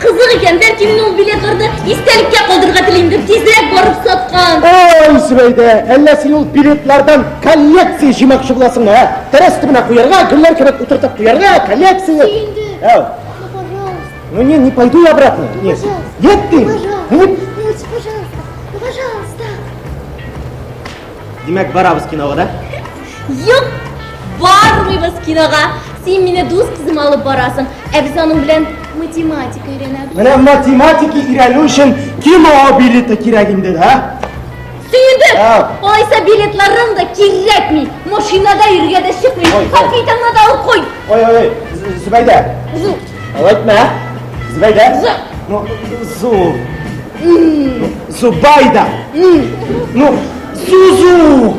Кызык икән, бәлки мин ул билетларны истәлеккә калдырырга телимдер, тизрәк барып саткан. Ой, Зөбәйдә, әллә син ул билетлардан коллекция җыймакчы буласыңмы, ә? Тәрәз төбенә куярга, гөлләр кебек утыртып куярга, коллекция. Инде. Әу. Ну, пожалуйста. Ну не, не пойду я обратно. Ну, Нет. пожалуйста. Нет ты. Ну, пожалуйста. Ну, не- Ну, пожалуйста. Ну, пожалуйста. Димәк, барабыз кинога, да? Юк, бармыйбыз кинога. Син мине дус кызым алып барасың, ә без аның белән математика өйрәнәбез. Менә математика өйрәнү өчен кино билеты кирәк инде, да? Сөендек! Әу. Алайса билетларың да кирәкми. Машинада йөрергә дә чыкмыйм. Ой, ой. Капитанны да алып куй. Ой, ой, ой, Зөбәйдә. Зу. Алай итмә, а? Зөбәйдә. Зу. Ну, Зу. Ну, Зубайда. Ну, Зузу.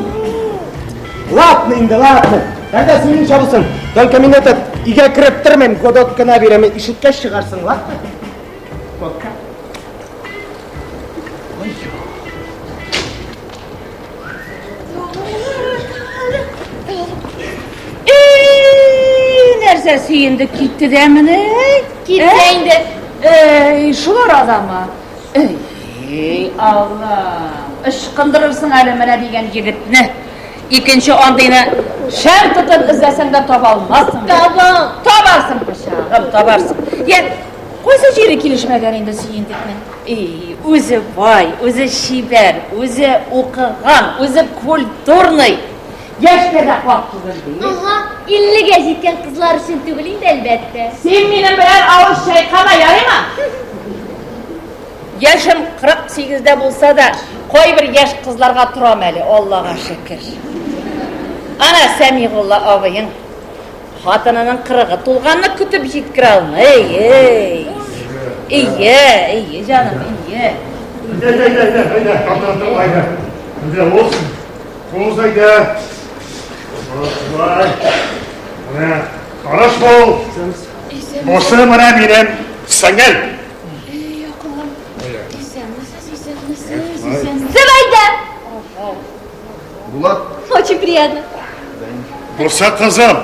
Ладно инде, ладно. Тогда синеңчә булсын. Только мин этот өйгә кереп тормыйм, гудок кына бирәм. Ишеккә чыгарсың, ладно? Пока. Ой. Эй, нәрсә сөендек китте дә менә. Китсә инде. Эй, шулар адамы. Эй, Алла. Ычкындырырсың әле менә дигән егетне. Икенче андыйны шәм тотып эзләсәң дә таба алмассың. Табам. Табарсың, пычагым, табарсың. Я, кайсы җире килешмәгән инде сөендекнең? Эй, үзе бай, үзе чибәр, үзе укыган, үзе культурный. Яшькә дә карт түгел ди. Ага, 50-гә җиткән кызлар өчен түгел инде, әлбәттә. Син минем белән авыз чайкама, ярыймы? Яшем 48-дә булса да, кайбер яшь кызларга торам әле, Аллага шөкер. Ана Сәмигулла абыең хатынының 40-ы тулганны көтеп җиткерә алмый. Эй, Ие, ие, җаным, ие. Әйдә, әйдә, әйдә, әйдә, тантана, әйдә. Әйдә, булсын. Уз әйдә. Шулай. Менә, таныш бул. Бусы менә минем сеңел. Эй, акыллым. Исәнмесез, исәнмесез, исәнмесез. Зөбәйдә! Булат. Очень приятно. Бусы кызым.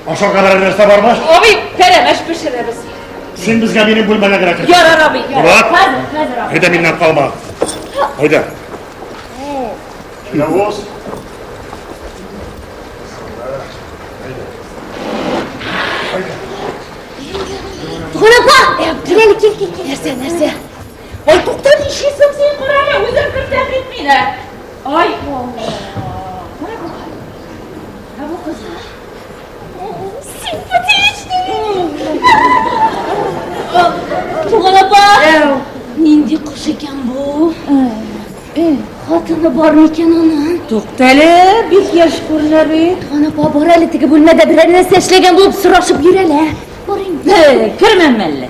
Ашарга берәр нәрсә бармы? Абый, пәрәмәч пешерәбез. Син безгә минем бүлмәгә генә кер. Ярар, абый, ярар. Булат. Хәзер, хәзер, абый. Әйдә миннән калма. Әйдә. Әйдә, уз. Туган апа! Кил әле, кил, кил, кил. Нәрсә, нәрсә? Ай, тукта, нишлисең син, кара әле, үзең кертәм бит мине. Ай, Алла. Менә бу хәл. Менә бу кызлар. Симпатичный! Туган апа! Нинди кош икән бу? Хатыны бар микән аның? Тукта әле, бик яшь күренә бит. Туган апа, бар әле теге бүлмәдә берәр нәрсә эшләгән булып сорашып йөр әле. Бар инде. Кермәм әллә.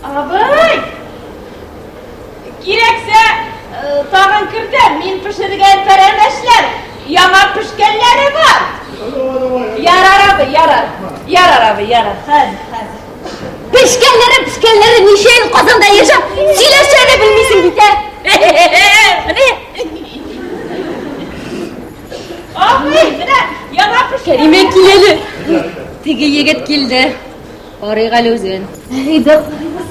Абый! Кирәксә, э, тагын кертәм. Мин пешергән пәрәмәчләр, яңа пешкәннәре бар. Ярар, абый, ярар. Ярар, абый, ярар. Хәзер, хәзер. Пешкәннәре, пешкәннәре ничә ел Казанда яшәп, сөйләшә дә белмисең бит, ә? Менә. Абый, менә яңа пешкән. Кәримә, кил әле. Теге егет килде. Карыйк әле үзен. Әйдә, карыйбыз.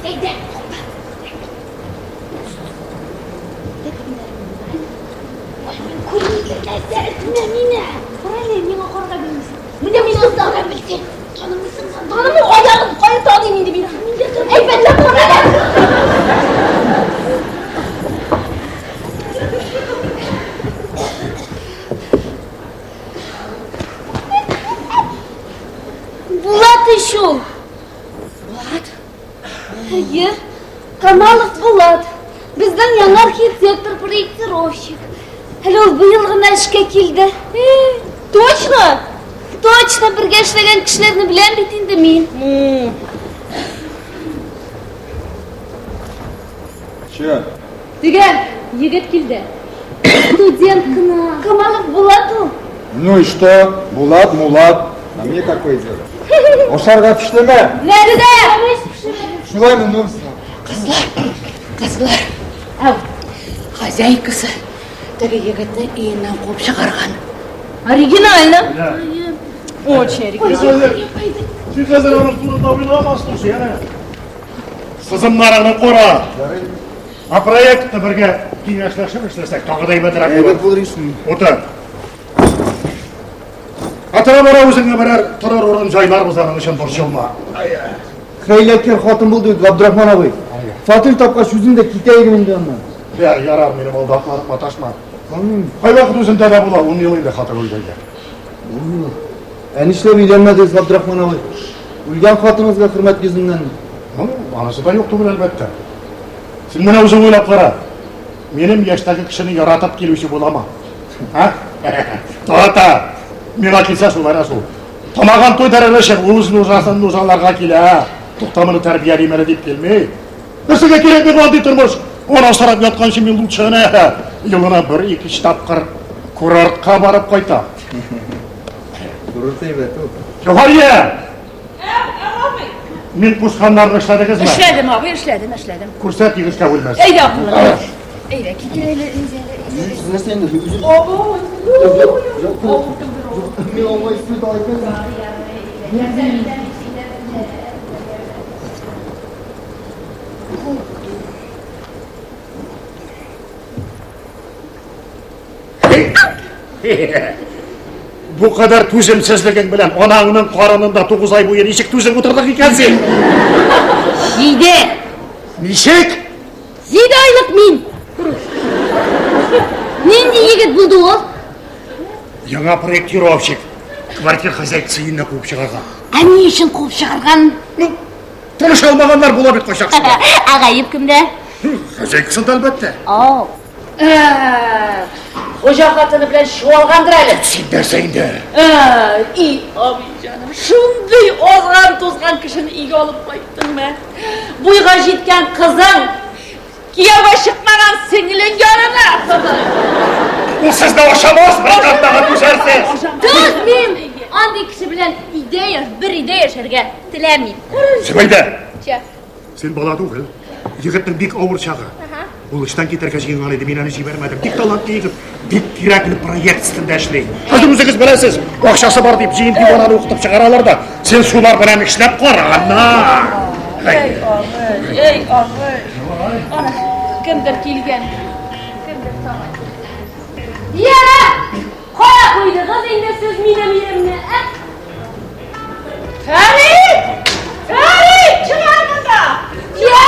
Әйдә, тукта. Ой, мин күрмим нәрсә, этмә мине. Кара әле, миңа карарга белмисең. Менә мин озак белсең. Танымыйсың, танымыйм, аягын кая таныйм инде мин. Әйбәтләп кара әле. Булат ич ул. Булат? Әйе, Камалов Булат. Безнең яңа архитектор, проектировщик. Әле ул быел гына эшкә килде. Э, точно? Точно, бергә эшләгән кешеләрне беләм бит инде мин. Че? Теге егет килде. Студент кына. Камалов Булат ул. Ну и что? Булат, Мулат. А мне какое дело? Ашарга пештеме? Нәрсә? Шулаймы, ну? Кызлар, кызлар. Әү, хозяйкасы теге егетне өеннән куып чыгарган. Оригинально. Очень оригинально. Син хәзер аның турында уйламассың, янә. Сызымнарыңны кара. Ә проектны бергә киңәшләшеп эшләсәк, тагы да әйбәтрәк Әйбәт булыр. булыр ишми. Утыр. Атара бара үзеңә берәр торыр урын җайларбыз аның өчен борчылма. Хәйләкәр хатын булды бит Габдрахман абый. Фатир тапкач үзем дә китә идем инде аннан. Я, ярар, минем алда атланып маташма. Кайвакыт үзендә дә була, 10 ел инде хатын үлгәнгә. Ә нишләп өйләнмәдегез, Габдрахман абый? Үлгән хатыныгызга хөрмәт йөзеннән. Ну, анысы да юк түгел, әлбәттә. Син менә үзең уйлап кара. Минем яшьтәге кешене яратып килүче буламы? А? Тата! Миңа килсә шул, әнә шул. Тамагын туйдырыр өчен үз нужасын нужаларга килә. Тукта моны тәрбиялим әле дип килми. Нәрсәгә кирәк миңа андый тормыш? Аны асрап ятканчы мин лучше әнә елына бер-ике тапкыр курортка барып кайтам. Курорт әйбәт ул. Җәүһәрия! Әү, әү, абый. Мин кушканнарны эшләдегезме? Эшләдем, абый, эшләдем, эшләдем. Күрсәт егеткә бүлмәсен. Әйдә, акыллым. Әйдә, китер әле, әйдә. Нәрсә инде? Үзем Мин аңа исеме дә әйтмәдем. Бу кадәр түземсезлегең белән анаңның карынында 9 ай буе ничек түзеп утырдың икән син? Җиде. Ничек? Җиде айлык мин. Нинди егет булды ул? Яңа проектировщик квартир хозяйкасы өеннән куып чыгарган. Ә ни өчен куып чыгарган? Ну, таныша алмаганнар була бит кайчак шулай. Ә гаеп кемдә? Хозяйкасында, әлбәттә. Ау. Ә, Хуҗа хатыны белән чуалгандыр әле. Син нәрсә инде? И, абый җаным, шундый азган тузган кешене өйгә алып кайттың мә. Буйга җиткән кызың, кияүгә чыкмаган сеңлең янына. Ул сезне ашамас, братан, күчәрсез. Түзмим! Андый кеше белән өйдә яш, бер өйдә яшәргә теләмим. Зөбәйдә! Чә. Син бала түгел. Егетнең бик авыр чагы. Ул эштән китәргә җыенган иде, мин аны җибәрмәдем. Бик талантлы егет, бик кирәкле проект өстендә эшли. Хәзер үзегез беләсез, акчасы бар дип җыен дивананы укытып чыгаралар да, син шулар белән эшләп кара, ана. Эй, абый, эй, абый. Ана, кемдер килгән. Кемдер тагын. Я! Кая куйдыгыз инде сез минем иремне, ә? Фәрит! Фәрит, чыгар монда! Я!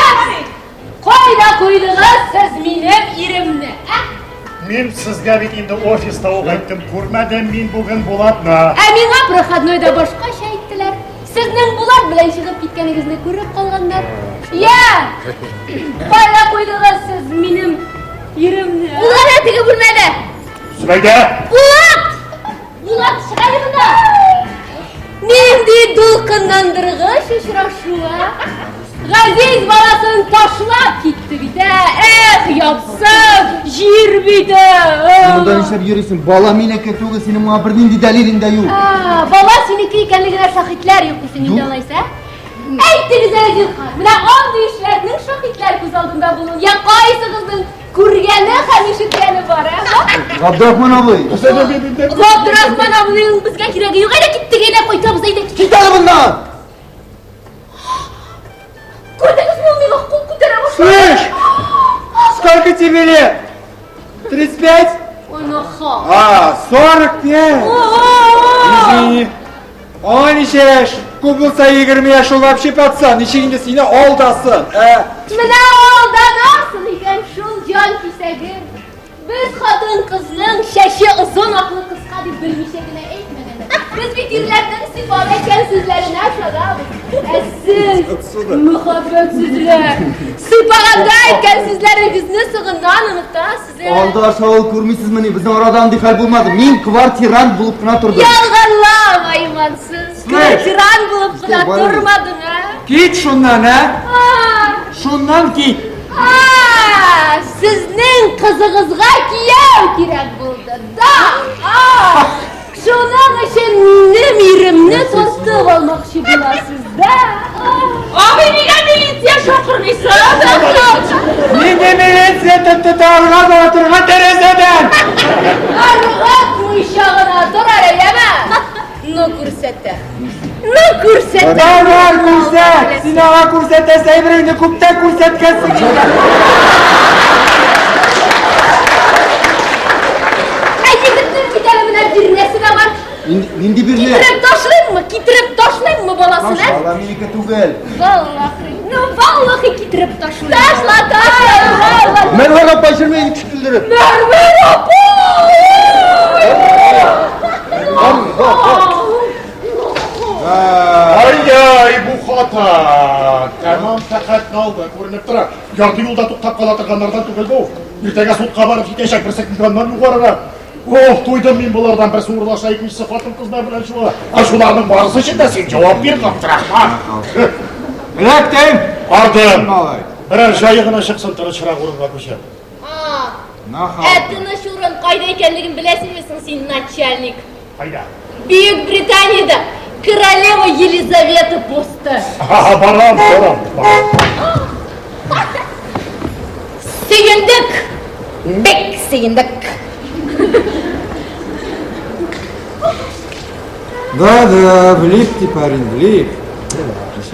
Кайда куйдыгыз сез минем иремне, ә? Мин сезгә бит инде офиста ук әйттем, күрмәдем мин бүген Булатны. Ә миңа проходнойда башкача әйттеләр. Сезнең Булат белән чыгып киткәнегезне күреп калганнар. Я! Кайда куйдыгыз сез минем иремне? Ул әнә теге бүлмәдә. Зөбәйдә! Булат! Булат, чык әле монда! Нинди дулкынландыргыч очрашу, ә? Газиз баласын ташлап китте бит, ә? Эх, япсын, җир бите! Монда нишләп йөрисең? Бала минеке түгел, синең моңа бернинди дәлилең дә юк. А, бала синеке икәнлегенә шаһитләр юк дисең инде алайса, ә? Әйтегез әле, зинһар, менә андый эшләрнең шаһитләр күз алдында булуын, я кайсыгызның Күргәне һәм ишеткәне бар, ә? Габдрахман абый. Габдрахман абыйның безгә кирәге юк. Әйдә киттек, әйдә кайтабыз, әйдә киттек. Кит әле моннан! Күрдегезме, ул миңа кул күтәрә башлады. Слышь! Сколько тебе лет? 35? Ой, нахал. А, 45! Извини. Аңа ничә яшь? Күп булса 20 яшь, ул вообще пацан. Ничек инде сине алдасын, ә? Менә алданасың икән шул җан кисәге. Без хатын-кызның чәче озын, акылы кыска дип белмичә генә әйтмәгәннәр. Без бит ирләрнең сыйфат әйткән сүзләренә ышанабыз. Ә сез, мөхәббәтсезләр, сыйпаганда әйткән сүзләрегезне соңыннан онытасыз. Алда аша ул күрмисезмени? Безнең арада андый хәл булмады. Мин квартирант булып кына тордым. Ялганлама, имансыз. Квартирант булып кына тормадың, а? Кит шуннан, ә? Шуннан кит. А, сезнең кызыгызга кияү кирәк булды. Да. Шуның өчен минем иремне тартып алмакчы буласыз, да? Абый, нигә милиция чакырмыйсың? Нинди милиция тотарга батырга тәрәзәдән? Ыргытмыйча гына тор әле, яме? Ну, күрсәтә. Ну, күрсәтә. Бар, бар, күрсәт! Син аңа күрсәтәсе әйбереңне күптән күрсәткәнсең инде. Ә егетнең бит әле менә бирнәсе дә бар. Нинди бирнә? Китереп ташлыйммы? Китереп ташлыйммы баласын, ә? Бала минеке түгел. Валлахи. Ну, валлахи китереп ташлыйм. Ташла, ташла, валлахи. Мәрвәр апай җөрмәй ничек көлдереп. Мәрвәр апай! Ай-яй, бу хата! Тәмам тәкатьне алды, күренеп тора. Ярты юлда туктап кала торганнардан түгел бу. Иртәгә судка барып җитәчәк, берсе килганнан югарырак. Ох, туйдым мин болардан, берсе урлаша, икенчесе хатын-кызлар белән чуала. Ә шуларның барысы өчен дә син җавап бир, Габдрахман. Эләктем! Ардым. Малай. Берәр җае гына чыксын, тынычрак урынга күчәм. Ә тыныч урын кайда икәнлеген беләсеңме соң син, начальник? Кайда? Бөек Британиядә королева Елизавета посты. Барам, барам, барам. Сөендек! Бик сөендек! Да, да, влип ты, парень, влип.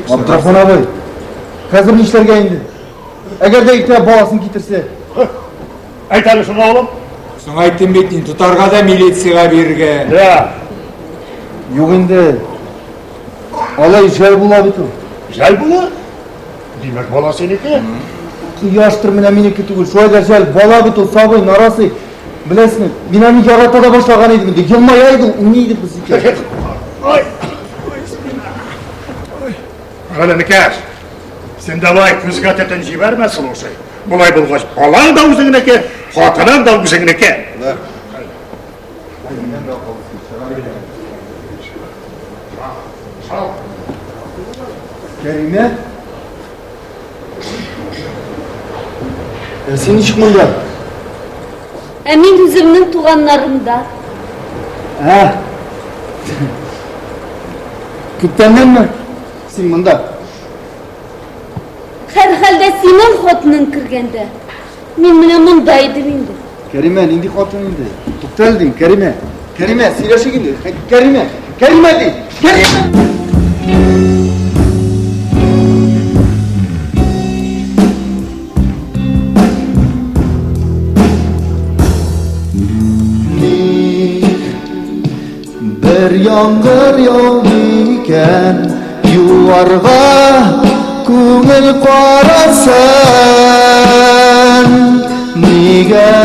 Абдрахман абый, хәзер нишләргә инде? Әгәр дә иртәгә баласын китерсә? Әйт әле шуны, улым. Соң әйттем бит, инде тотарга да милициягә бирергә. Я. Юк инде. Алай жәл була бит ул. Жәл була? Димәк, бала синеке. Кояштыр менә минеке түгел. Шулай да жәл, бала бит ул, сабый, нарасый. Беләсеңме, мин аны ярата да башлаган идем инде. Елмая иде ул, уйный идек без икәү. Ай, ой, спина. Ой. Галәмикәш, син давай күзгә төтен җибәрмә, слушай. Болай булгач, балаң да үзеңнеке, хатының да үзеңнеке. Да. Кәримә? Ә син ничек монда? Ә мин үземнең туганнарымда. Ә. Күптәннәнме син монда? Һәрхәлдә синең хатының кергәндә, мин менә монда идем инде. Кәримә, нинди хатын инде? Тукта әле дим, Кәримә. Кәримә, сөйләшик инде. Кәримә, Кәримә дим. Кәримә! Бер яңгыр яуды икән, юарга күңел карасын. Нигә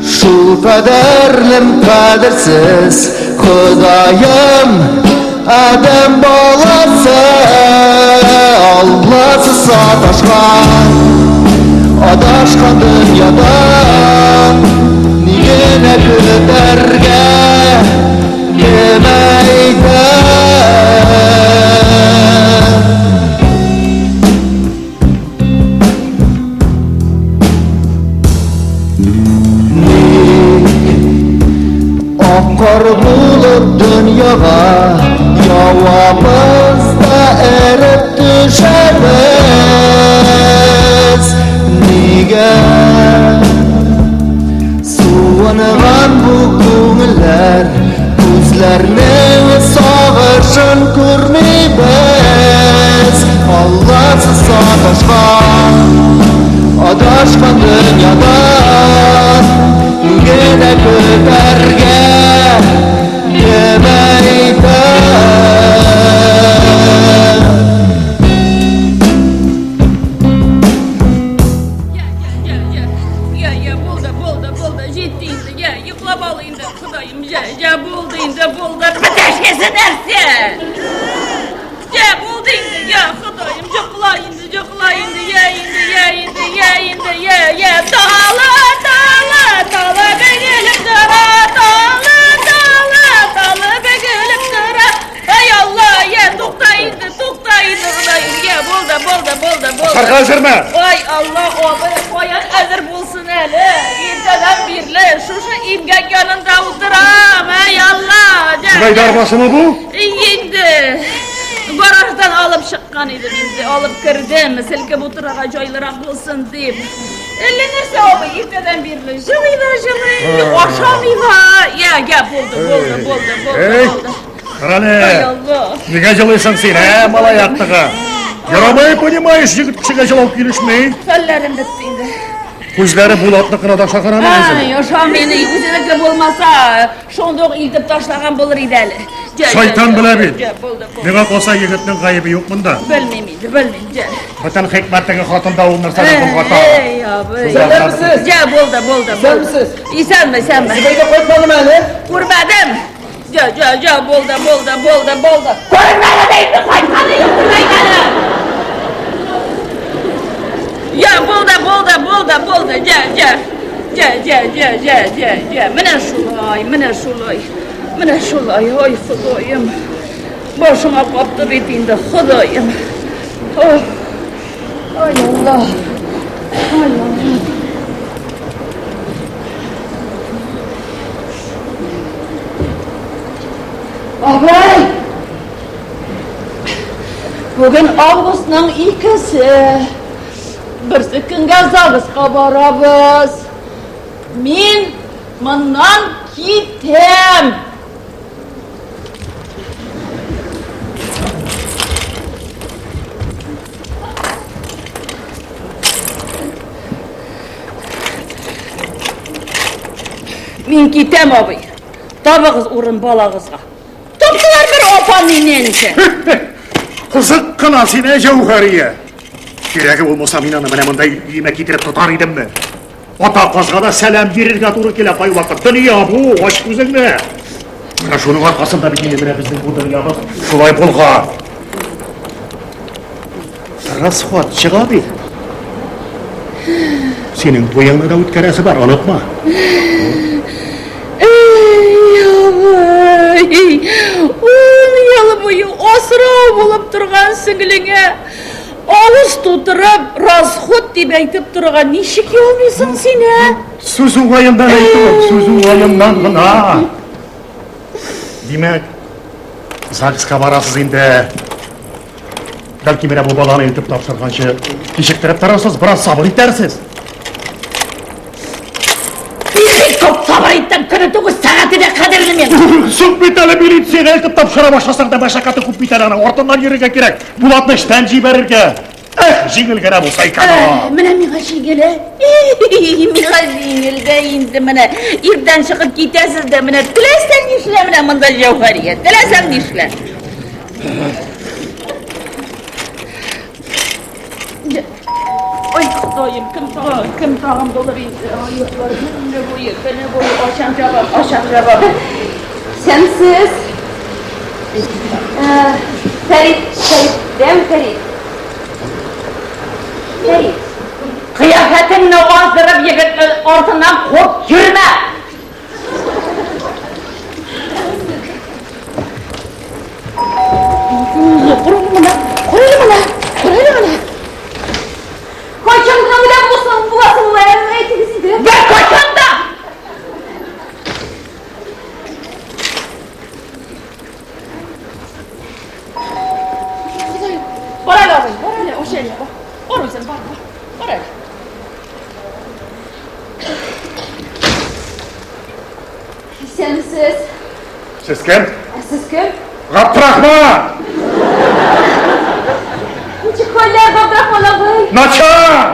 шул кадәрлем кадерсез, Ходаем, адәм баласы, Алласыз саташкан, адашкан дөньяда ни генә көтәргә, кем әйтә? Ник ак кар булып дөньяга явабыз да эреп төшәбез? Нигә суынган бу күңелләр, күзләрнең сагышын күрмибез? Алласыз саташкан, адашкан дөньяда ни генә көтәргә, кем әйтә? Я, я, булды, булды, булды, җитте инде, я, йоклап ал инде, Ходаем, я, я, булды инде, булды, бетәшкесе нәрсә? Я, булды инде, я, Ходаем, йокла инде, йокла инде, я инде, я инде, я инде, я, я, тала, тала, тала бөгелеп тора, тала, тала, тала бөгелеп тора. Ай Алла, я, тукта инде, тукта инде, Ходаем, я, булды, булды, булды, булды. Ашарга әзерме? Ай Алла, абый, каян әзер булсын әле? Иртәдән бирле шушы имгәк янында утырам, ай Алла. Зөбәйдә арбасымы бу? Инде гараждан алып чыккан идем инде, алып кердем, селкеп утырырга җайлырак булсын дип. Әллә нәрсә абый, иртәдән бирле җылый да җылый, ашамый да. Я, я, булды, булды, булды, булды, булды. Карале, нигә җылыйсың син, ә, малай актыгы? Ярамый, понимаешь, егет кешегә җылау килешми. Хәлләрем бетте инде. Күзләре Булатныкына да ошаган аның үзенең. Ай, ошамый, үзенеке булмаса, Шундук илтеп ташлаган булыр иде әле. Җә, җә, Шайтан җә, белә бит. җә, булды, булды. Миңа калса егетнең гаебе юк монда. Белмим инде, белмим, җә. Бөтен хикмәт теге хатында ул нәрсәне болгата. Эй, абый. Исәнмесез? Җә, булды, булды, булды. Исәнмесез? Исәнме, исәнме. Зөбәйдә кайтмадымы әле? Күрмәдем. Җә, җә, җә, булды, булды, булды, булды. Күрмәдем инде, кайтканы юк Зөбәйдәнең. Я, булды, булды, булды, булды, җә, җә. Җә, җә, җә, җә, җә, җә. Менә шулай, менә шулай. Менә шулай, ой, Ходаем. Башыма капты бит инде, Ходаем. Ох. Ай, Алла. Ай, Алла. Абай! Бүген августның икесе. Берсе көнгә ЗАГСка барабыз. Мин моннан китәм. Мин китәм, абый. Табыгыз урын балагызга. Таптылар бер апа миннән. Кызык кына син, ә, Җәүһәрия. Кирәге булмаса, мин аны менә монда өемә китереп тотар идемме? Ата казга да сәлам бирергә туры килә кайвакыт. Дөнья бу, ач күзеңне. Менә шуның аркасында бит инде менә безнең бу дөньябыз шулай булган. Расход чыга бит. Синең туеңны да үткәрәсе бар, онытма. Ун ел буе асрау булып торган сеңлеңә авыз тутырып, расход дип әйтеп торырга ничек ялмыйсың син, ә? Сүз уңаеннан әйтүем, сүз уңаеннан гына. Димәк, ЗАГСка барасыз инде. Бәлки менә бу баланы илтеп тапшырганчы кичектереп торырсыз, бераз сабыр итәрсез. Бик күп сабыр иттем, көне түгел, сәгате дә кадерле миңа. Соң бит әле милициягә илтеп тапшыра башласаң да мәшәкате күп бит әле аның. Артыннан йөрергә кирәк. Булатны эштән җибәрергә. Эх, җиңел генә булса икән ул. Менә миңа җиңел, ә? Миңа җиңел дә инде менә. Иртән чыгып китәсез дә менә теләсәң нишлә менә монда Җәүһәрия, теләсәң нишлә. Ой, Ходаем, кем тагын, кем тагын булыр инде? Ай, йоклар, көне буе, көне буе ачам җабам, ачам җабам. Сәмсез. Э, Фәрит, Фәрит, дәм Фәрит. Фәрит. Кыяфәтеңне аздырып егетне артыннан куып йөрмә! Кайчан гына үләм булсаң, буласың ул, әмма әйтегез инде. Бер кайчан да! Бар әле, абый, бар әле, аша әле, бар. Бар үзең, бар, бар. Бар әле. Исәнмесез. Сез кем? Ә сез кем? Габдрахман! Ничек хәлләр, Габдрахман абый? Начар!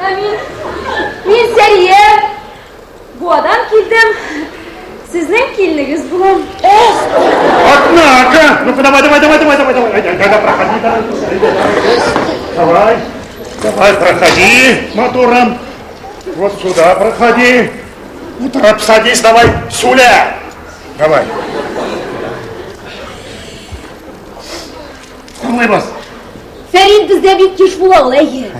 Ә мин, мин Сәрия. Буадан килдем. Сезнең киленегез булам. Однако! Ну-ка, давай, давай, давай, давай, давай, давай, давай, давай, проходи, давай, давай, давай, проходи, мотором. Вот сюда проходи. Утырып садись, давай, Суля. Давай. Тыңлыйбыз. Фәрит бездә бик еш була ул, әйе.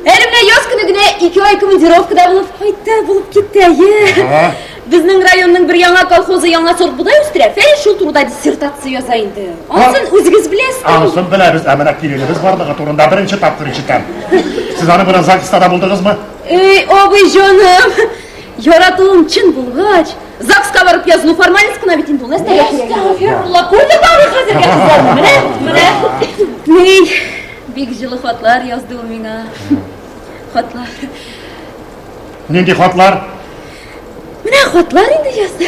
Әле менә яз көне генә ике ай командировкада булып кайтты, булып китте, әйе. Безнең районның бер яңа колхозы яңа сорт бодай үстерә. Фәрит шул турыда диссертация яза инде. Анысын үзегез беләсез. Анысын беләбез, ә менә киленебез барлыгы турында беренче тапкыр ишетәм. Сез аның белән ЗАГСта да булдыгызмы? Эй, абый җаным! Яратуым чын булгач, ЗАГСка барып язылу формальность кына бит инде ул, нәрсәгә кирәк? Әстәгъфирулла, күрдеңме абый хәзерге кызларны? Менә, менә. Ни, бик җылы хатлар язды ул миңа. Хатлар. Нинди хатлар? Менә хатлар инде язды.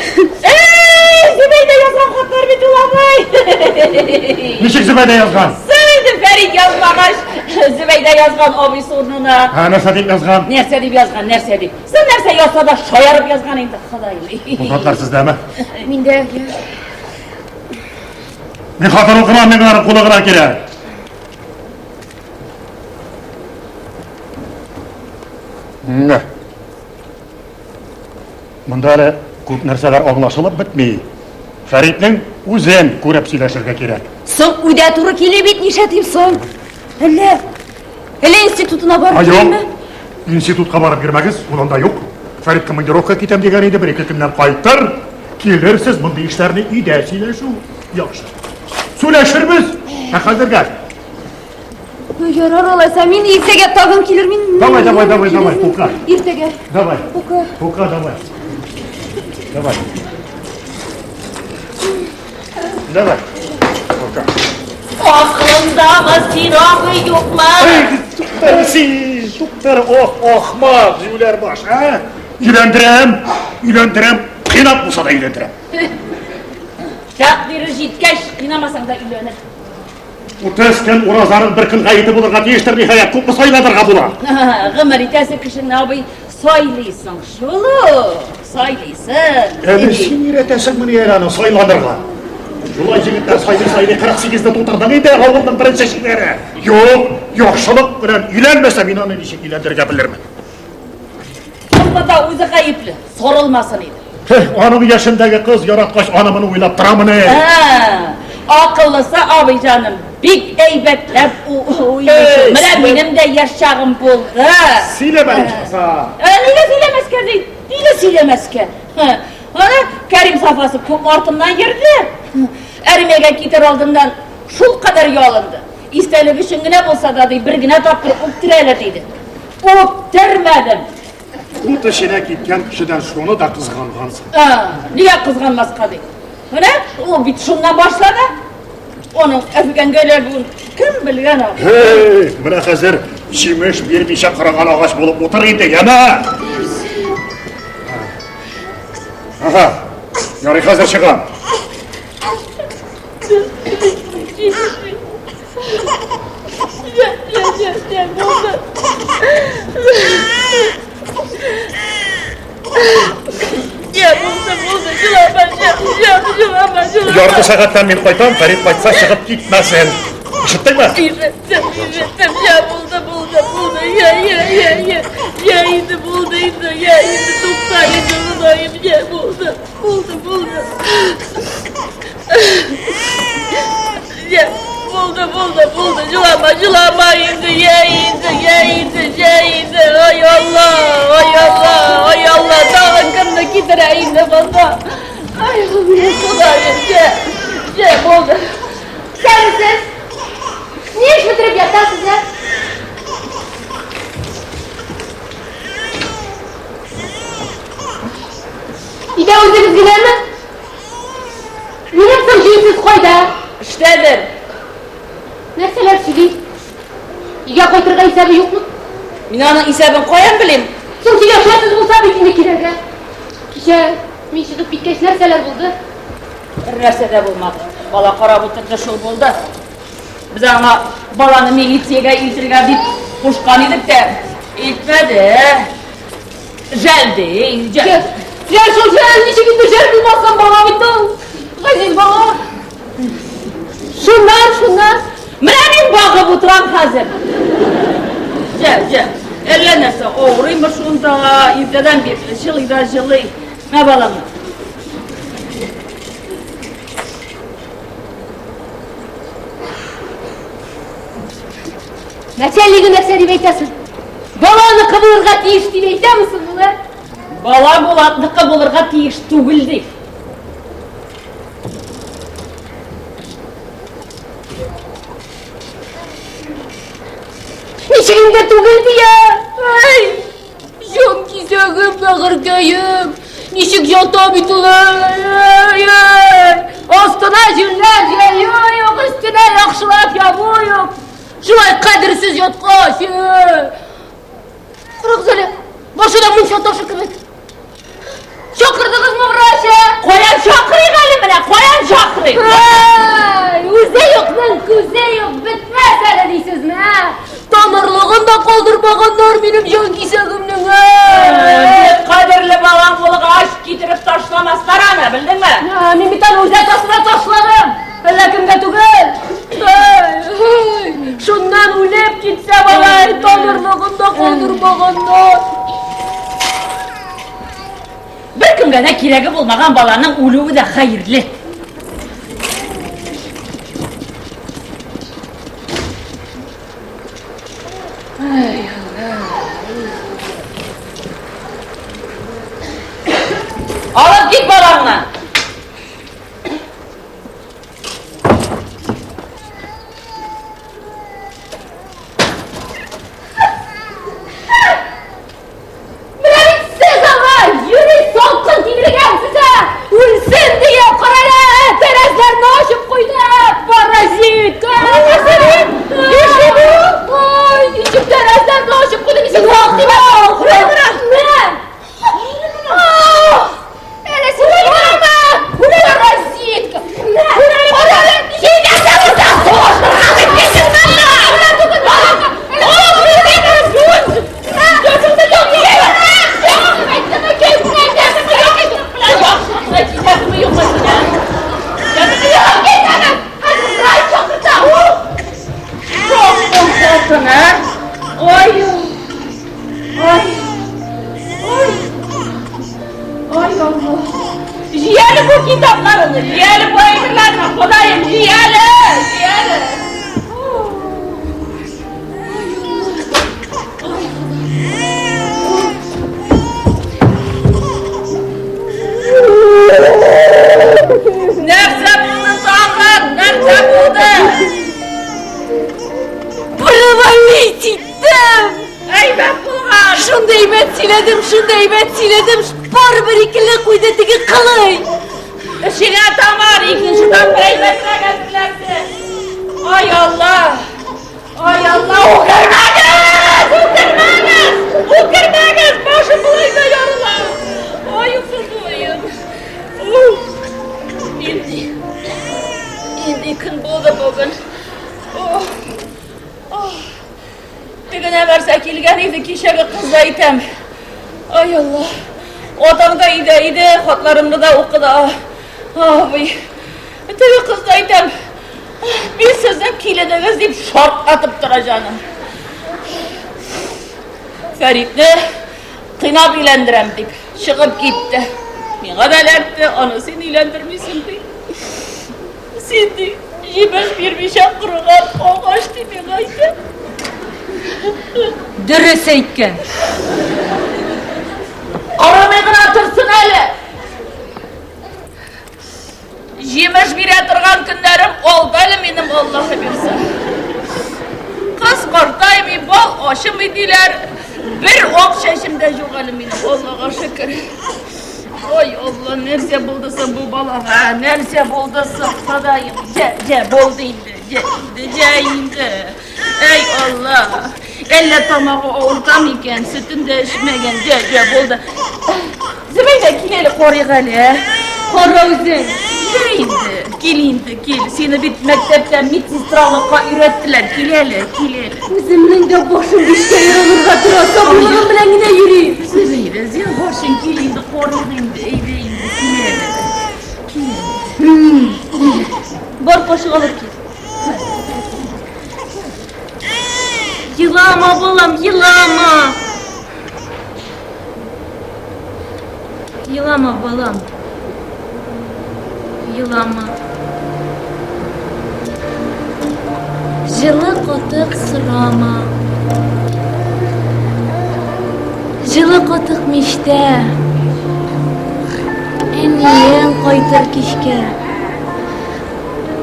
Эй, Зөбәйдә язган хатлар бит ул абый. Ничек Зөбәйдә язган? Соң инде Фәрит язмагач, Зөбәйдә язган абыйсы урынына. Һә, нәрсә дип язган? Нәрсә дип язган, нәрсә дип? Соң нәрсә язса да шаярып язган инде, Ходаем. Бу хатлар сездәме? Миндә. Мин хатын укымам, миңа аның кулы гына кирәк. Менә. Монда әле күп нәрсәләр аңлашылып бетми. Фәритнең үзен күреп сөйләшергә кирәк. Соң үдә туры килә бит, нишләтим соң? Әллә әллә институтына барып йөрмә? Институтка барып йөрмәгез, ул анда юк. Фәрит командировка китәм дигән иде, бер-ике көннән кайтыр. Килерсез, мондый эшләрне өйдә сөйләшү яхшы. Сөйләшербез. Ә хәзергә Ну, ярар алайса, мин иртәгә тагын килермен. Давай, давай, давай, давай, Кука. Иртәгә. Давай. Кука. Кука, давай. Давай. Давай. Кука. Акылыңдамы син, абый, юкмы? Эй, туктар син, туктар, ох, ахмак, җүләр баш, а? Өйләндерәм, өйләндерәм, кыйнап булса да өйләндерәм. Тәкъдире җиткәч, кыйнамасаң да өйләнер. 30 көн уразаның бер көн гаете булырга тиештер, ниһаять, күпме сайланырга була? Гомер итәсе кешене, абый, сайлыйсың шул ул, сайлыйсың. Әле син өйрәтәсеңмени әле аны сайланырга? Шулай егетләр сайлый-сайлый 48-не тутырдың инде, авылның беренче чибәре. Юк, яхшылык белән өйләнмәсә, мин аны ничек өйләндерергә белермен. Монда да үзе гаепле, сорылмасын иде. Һе, аның яшендәге кыз яраткач, аны моны уйлап торамыни? Ә, акыллысы абый җаным, бик әйбәтләп уйлый шул. Менә минем дә яшь чагым булды. Сөйләмә ичмаса. Ә, нигә сөйләмәскә ди? Нигә сөйләмәскә? Аны Кәрим Сафасы күп артымнан йөрде. Әрмиягә китәр алдыннан шул кадәр ялынды. Истәлек өчен генә булса да, ди, бер генә тапкыр үптер әле, диде. Үптермәдем. Ут эченә киткән кешедән шуны да кызгангансың. А, нигә кызганмаска ди? Менә ул бит шуннан башлады. Аның әфгәнгә эләгүен кем белгән аны? Һей, менә хәзер җимеш бирмичә корыган агач булып утыр инде, яме! Ага, ярый хәзер чыгам. Ярты сәгатьтән мин кайтам, Фәрит кайтса чыгып китмәсен. Ишеттеңме? Ишеттем, ишеттем. Я булды, булды, булды. Я, я, я, я. Я инде булды инде. Я инде тукта инде, Ходаем. Я булды, булды, булды. Я, булды, булды, булды. Җылама, җылама инде. Я инде, я инде, я инде. Ай Алла, ай Алла, ай Алла. Тагын кемне китерә инде монда? Ай, Ходаем, я, я, булды. Исәнмесез! Ни эш бетереп ятасыз, ә? Өйдә үзегез генәме? Минем соң җүнсез кайда? Эштәдер. Нәрсәләр сөйли? Өйгә кайтырга исәбе юкмы? Мин аның исәбен каян белим? Соң сөйләшәсез булса бит инде кирәк, ә? Кичә мин чыгып киткәч нәрсәләр булды? Бер нәрсә дә булмады. Бала карап утырды, шул булды. Без аңа баланы милициягә илтергә дип кушкан идек тә, илтмәде. Жәл ди, жәл. Жәл шул жәл, ничек инде жәл булмасын, бала бит ул. Газиз бала. Шуннан, шуннан. Менә мин багып утырам хәзер. Жәл, жәл. Әллә нәрсә авырыймы шунда, иртәдән бирле җылый да җылый. Мә баламны. Начальнигы нәрсә дип әйтәсең? Баланыкы булырга тиеш дип әйтәме соң ул, ә? Бала Булатныкы булырга тиеш түгел ди. Ничек инде түгел ди, ә? Әй! Җан кисәгем, бәгырькәем! Ничек ята бит ул, әй, әй! Астына җилләр җәю юк, өстенә яхшылап ябу юк. Шулай кадерсез яткач, әй! Карагыз әле, башы да мунча ташы кебек. Чакырдыгызмы врач, ә? Каян чакырыйк әле менә, каян чакырыйк? Ай, үзе юкның күзе юк, бетмәс әле дисезме, ә? Тамырлыгын да калдырмаганнар минем җан кисәгемнең, ә? Бик кадерле балаң булгач, китереп ташламаслар аны, белдеңме? Ә, мин бит аны үзәк астына ташладым. Әллә кемгә түгел. Ай, ай, шуннан үлеп китсә балай, тамырлыгын да калдырмаганнар. Беркемгә дә кирәге булмаган баланың үлүе дә хәерле. Алып кит балаңны. Менә бит сез аңа юри салкын тидергәнсез, ә! Үлсен диеп, карале, тәрәзләрне ачып куйды, паразит! Нәрсә бу? Ой, ничек тәрәзләрне ачып куйды, ничек вак дип Менә! Әле син уйнама! Хит иттем! Әйбәт булган! Шундый әйбәт сөйләдем, шундый әйбәт сөйләдем, барыбер икеле куйды теге кылый. Эшеңә тамар, икенче тапкыр әйбәтрәк әзерләрсең. Ай Алла! Ай Алла, үкермәгез! Үкермәгез! Үкермәгез! Башым болай да ярыла. Ай, Ходаем. Уф! Нинди, нинди көн булды бүген. Ох! Ох! Теге нәмәрсә килгән иде, кичәге кызды әйтәм. Ай Алла. Атаң да өйдә иде, хатларымны да укыды. Абый. Теге кызды әйтәм. Мин сезнең киленегез дип шартлатып тора җаным. Фәритне кыйнап өйләндерәм дип чыгып китте. Миңа да эләкте, аны син өйләндермисең ди. Син ди, җимеш бирмичә корыган агач ди миңа әйтә. Дөрес әйткән. Корымый гына торсын әле. Җимеш бирә торган көннәрем алда әле минем, Аллаһы бирсә. Кыз картаймый, бал ачымый диләр. Бер ак чәчем дә юк әле минем, Аллага шөкер. Ой, Алла, нәрсә булды соң бу балага? Нәрсә булды соң, Ходаем? Җә, җә, булды инде, җә инде, җә инде. Әй, Алла, әллә тамагы авырта микән, сөтен дә эчмәгән, җә, җә, булды. Зөбәйдә, кил әле, карыйк әле, ә? Кара үзең. Җә инде, кил инде, кил. Сине бит мәктәптә медсестралыкка өйрәттеләр. Кил әле, кил әле. Үземнең дә башым бишкә ярылырга тора, сабырлыгым белән генә йөрим. Зөбәйдә, зинһар өчен кил инде, карыйк инде, әйдә инде, кил әле. Кил әле. Бар кашык алып кил. Елама, балам, елама. Елама, балам. Елама. Җылы катык сорама. Җылы катык мичтә. Әниең кайтыр кичкә.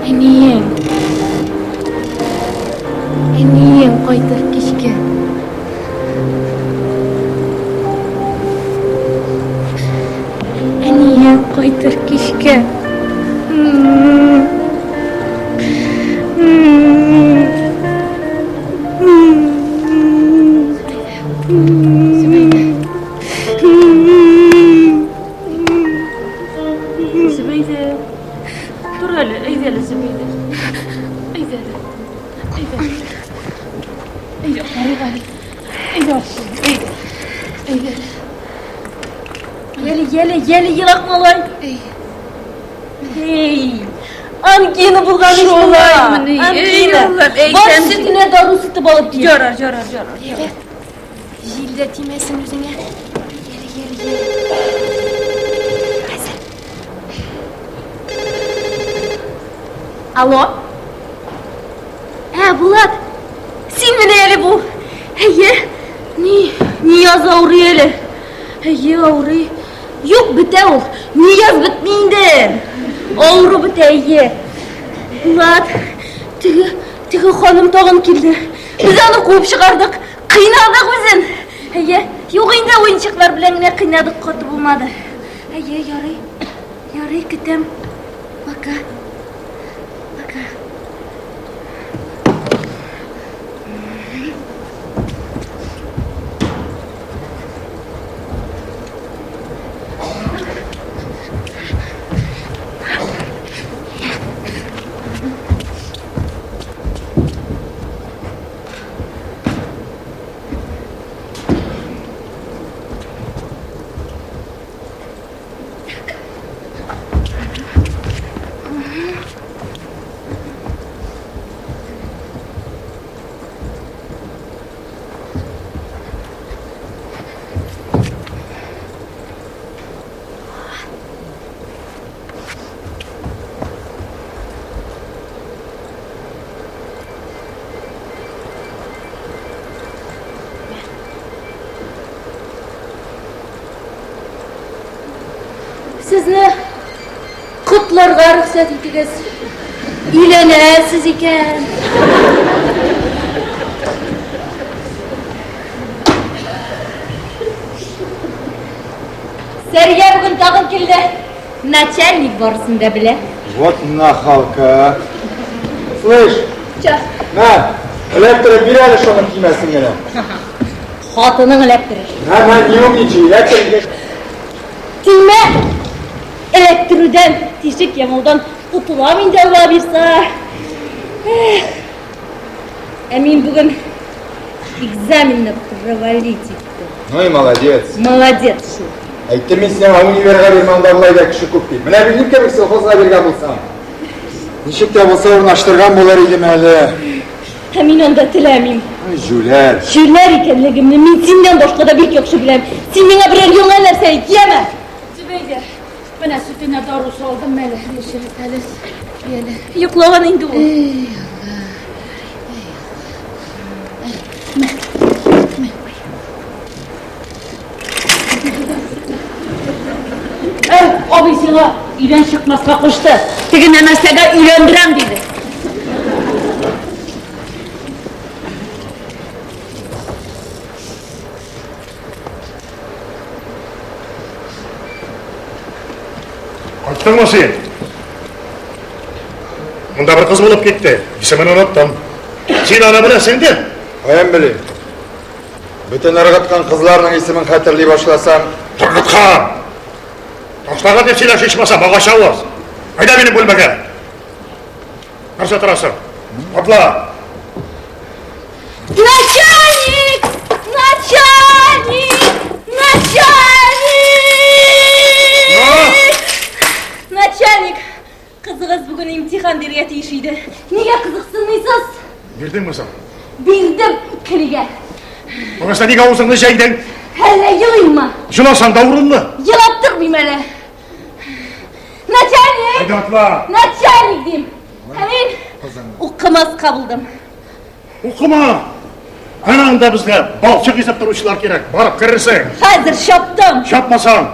Әниең. Әниең кайтыр кичкә. Әнием кайтыр кичкә. Зөбәйдә. Зөбәйдә. Тор әле, әйдә әле, Зөбәйдә. Әйдә әле. Әйдә. Әйдә, карыйк әле. Әйдә, әйдә. Әйдә. Яле, яле, яле, елак малай. Эй, ангина булган ич моңа. Шулаймыни? Ангина. Эй, Аллам, Бар әйтәм. сөтенә дару сытып алып кил. Ярар, ярар, ярар. Яле. Җил дә тимәсен үзеңә. Яле, яле, яле. Хәзер. Алло. Ә, Булат, син менә әле бу. Әйе, ни, Нияз авырый әле. Әйе, авырый. Юк, бетә ул. Нияз бетми инде. Авыру бетә, әйе. Булат, теге, теге ханым тагын килде. Без аны куып чыгардык. Кыйнадык үзен. Әйе, юк инде уенчыклар белән генә кыйнадык, каты булмады. Әйе, ярый. Ярый, көтәм. Пока. Пока. Сезне котларга рөхсәт итегез. Өйләнәсез икән. Сәрия бүген тагын килде. Начальник барысын да белә. Вот нахалка. Слышь, Ча. на, эләктереп бир әле шуның төймәсен генә. Хатының эләктерер. На, на, не умничай, эләктер. Төймә эләктерүдән, тишек ямаудан котылам инде Алла бирса. Эх. Ә мин бүген экзаменны провалить иттем. Ну и молодец. Молодец шул. Әйттем мин сиңа универга бирмә, анда болай да кеше күп дип. Менә минем кебек сельхозга биргән булсаң. Ничек тә булса урнаштырган булыр идем әле. Ә мин анда теләмим. Ай, җүләр. Җүләр икәнлегемне мин синнән башка да бик яхшы беләм. Син миңа берәр яңа нәрсә әйт, яме? Зөбәйдә, менә сөтенә дару салдым әле. Яшереп әле. Әле. Йоклаган инде ул. Эй, Алла. Эй, Алла. Мә, мә. Әй, абый сиңа өйдән чыкмаска кушты. Теге нәмәсәгә өйләндерәм диде. Кайттыңмы син? Монда бер кыз булып китте. Исемен оныттым. Син аны беләсең инде. Каян белим? Бөтен ыргыткан кызларның исемен хәтерли башласам. Ыргыткан! Ташлаган дип сөйләш ичмасам, агач авыз. Әйдә минем бүлмәгә. Нәрсә торасың? Атла. Начальник! Начальник! Начальник! Начальник! Кызыгыз бүген имтихан бирергә тиеш иде. Нигә кызыксынмыйсыз? Бирдеңме соң? Бирдем икелегә. Алайса нигә авызыңны җәйдең? Әллә елыйммы? Җыласаң да урынлы. Елап тормыйм әле. Начальник! Әйдә атла. Начальник дим. Ә мин укымаска булдым. Укыма! Әнә анда безгә балчык изеп торучылар кирәк. Барып керерсең. Хәзер чаптым. Чапмасаң,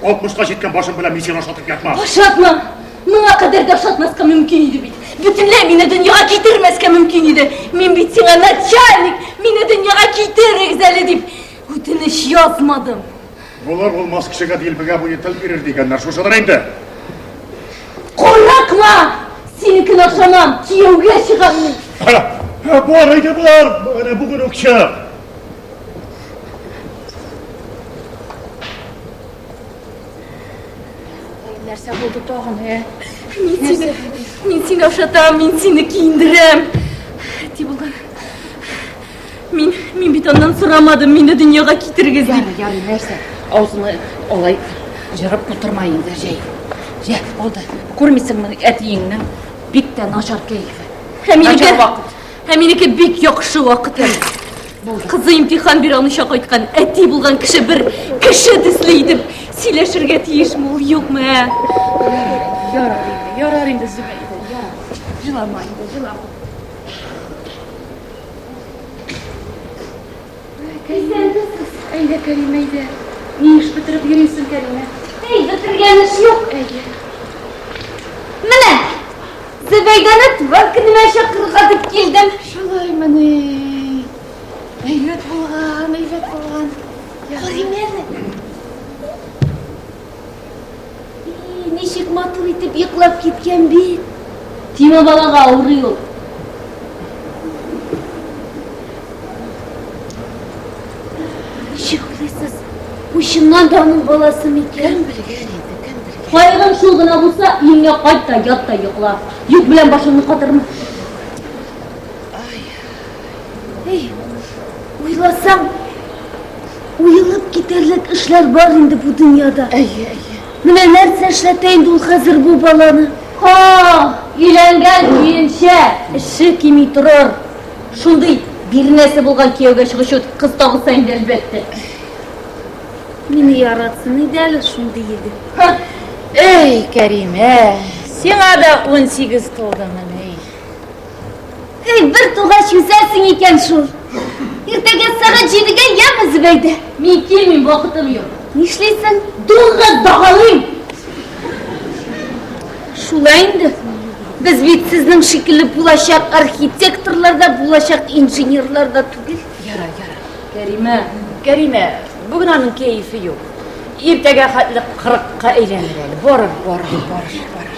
60-ка җиткән башым белән мин сине ашатып ятмам. Ашатма! Моңа кадәр дә ашатмаска мөмкин иде бит. Бөтенләй мине дөньяга китермәскә мөмкин иде. Мин бит сиңа начальник, мине дөньяга китерегез әле дип үтенеч язмадым. Булыр булмас кешегә дилбегә буе тел бирер дигәннәр шушыдыр инде. Курыкма! Синекен ашамам, кияүгә чыгам мин. Бар, әйдә бар, менә бүген үк чык. Нәрсә булды тагын, ә? Мин сине, мин сине ашатам, мин сине киендерәм. Әти булган. Мин, мин бит аннан сорамадым, мине дөньяга китерегез дип. Ярый, ярый, нәрсә? Авызыңны алай җырып утырма инде, җәй. Җә, булды. Күрмисеңме, әтиеңнең бик тә начар кәефе. Ә минеке, Начар вакыт. ә минеке бик яхшы вакыт әле. Кызы имтихан бирә алмыйча кайткан, әти булган кеше бер кеше төсле итеп сөйләшергә тиешме ул, юкмы, ә? Ярар инде, ярар инде, Зөбәйдә, ярар. Җылама инде, җылама. Исәнмесез. Әйдә, Кәримә, әйдә. Ни эш бетереп йөрисең, Кәримә? Әй, бетергән эш юк. Әйе. Менә, Зөбәйдәне туган көнемә чакырырга дип килдем. Шулаймыни? Әйбәт булган, әйбәт булган. Карыйм әле. И, ничек матур итеп йоклап киткән бит. Тима балага авырый ул. Ничек уйлыйсыз? Бу чыннан да аның баласы микән? Кем белгән инде, кем белгән? Кайгың шул гына булса, өеңә кайт та, ят та йокла. Юк белән башыңны катырма. Эй, уйласаң, уелып китәрлек эшләр бар инде бу дөньяда. Әйе, әйе. Менә нәрсә эшләтә инде ул хәзер бу баланы? Ха, өйләнгән көенчә эше кими торыр. Шундый бирнәсе булган кияүгә чыгучы кыз табылса инде, әлбәттә. Мине яратсын иде әле шундый егет. Ха! Эй, Кәримә, сиңа да 18 тулдымыни? Эй, бер тугач үсәсең икән шул. Иртәгә сәгать җидегә яме, Зөбәйдә? Мин килмим, вакытым юк. Нишлисең? Дуңгыз дагалыйм. Шулай инде. Без бит сезнең шикелле булачак архитекторлар да, булачак инженерлар да түгел. Ярар, ярар. Кәримә, Кәримә, бүген аның кәефе юк. Иртәгә хәтле кырыкка әйләнер әле. Барыр, барыр, барыр, барыр.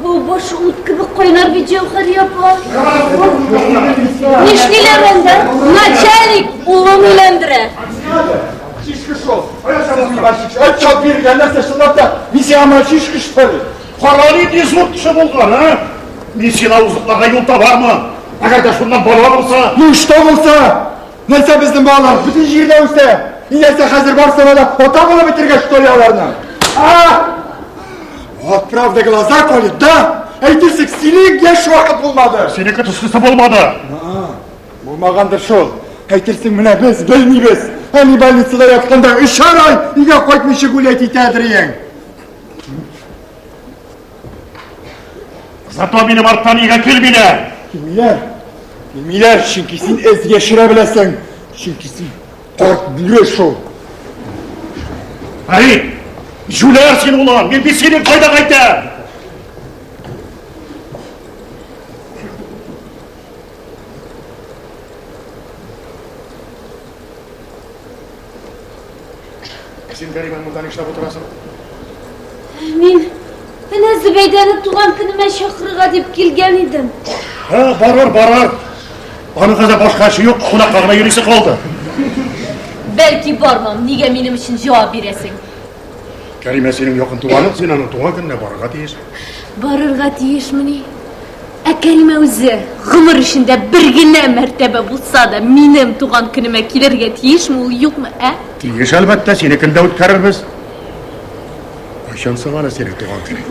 Бу баш ут кебек кайнар бит Җәүһәр апа. Нишлиләр анда? Начальник улын өйләндерә. Мальчишка шел. Әй, чап биргән нәрсә чынлап та, мин сиңа мальчишка что ли? Кара нинди зур кеше булган, а? Мин сиңа узыкларга юл табармын. Әгәр дә шуннан бала булса. Ну что булса? Нәрсә безнең балалар бөтен җирдә үсә. И нәрсә хәзер барсына да ата булып бетергән что ли аларны? А! Вот правда глаза колет, да? Әйтерсең, синең яшь вакыт булмады. Синеке төслесе булмады. Булмагандыр шул. Әйтерсең, менә без белмибез. Әни больницада ятканда өчәр ай өйгә кайтмыйча гулять итәдер иең. Зато минем арттан өйгә килмиләр. Килмиләр. Килмиләр, чөнки син эз яшерә беләсең. Чөнки син карт бүре шул. Әй, җүләр син улым, мин бит синең кайда кайтам? Ә син, Кәримә, монда нишләп утырасың? Мин әнә Зөбәйдәне туган көнемә чакырырга дип килгән идем. Һә, барыр, барыр. Аның хәзер башка эше юк, кунакка гына йөрисе калды. Бәлки бармам, нигә минем өчен җавап бирәсең? Кәримә синең якын туганың, син аның туган көненә барырга тиеш. Барырга тиешмени? Ә Кәримә үзе гомер эчендә бер генә мәртәбә булса да минем туган көнемә килергә тиешме ул, юкмы, ә? Тиеш, әлбәттә, синекен дә үткәрербез. Кайчан соң әле синең туган көнең?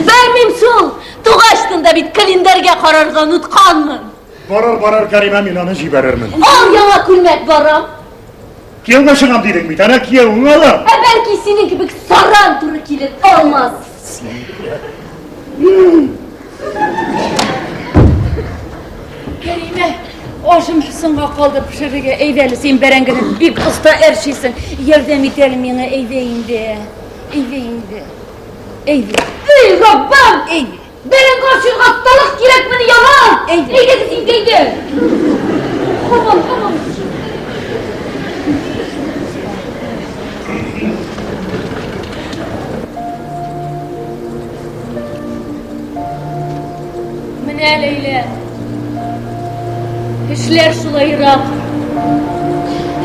Белмим шул! Тугачтын да бит календарьгә карарга онытканмын. Барыр, барыр, Кәримә, мин аны җибәрермен. Ал яңа күлмәк, барам. Кияүгә чыгам дидең бит, әнә кияүең алыр. Ә бәлки синең кебек саран туры килер, алмас. Кәримә, ашым соңга калды пешерергә. Әйдә әле, син бәрәңгене бик оста әрчисең. Ярдәм ит әле миңа, әйдә инде. Әйдә инде. Әйдә. Эй, Раббым! Әйдә. Бәрәңге арчырга осталык кирәкмени, яман? Әйдә. Әйдәгез инде, әйдә. Һаман, һаман. Менә, Ләйлә, эшләр шулайрак.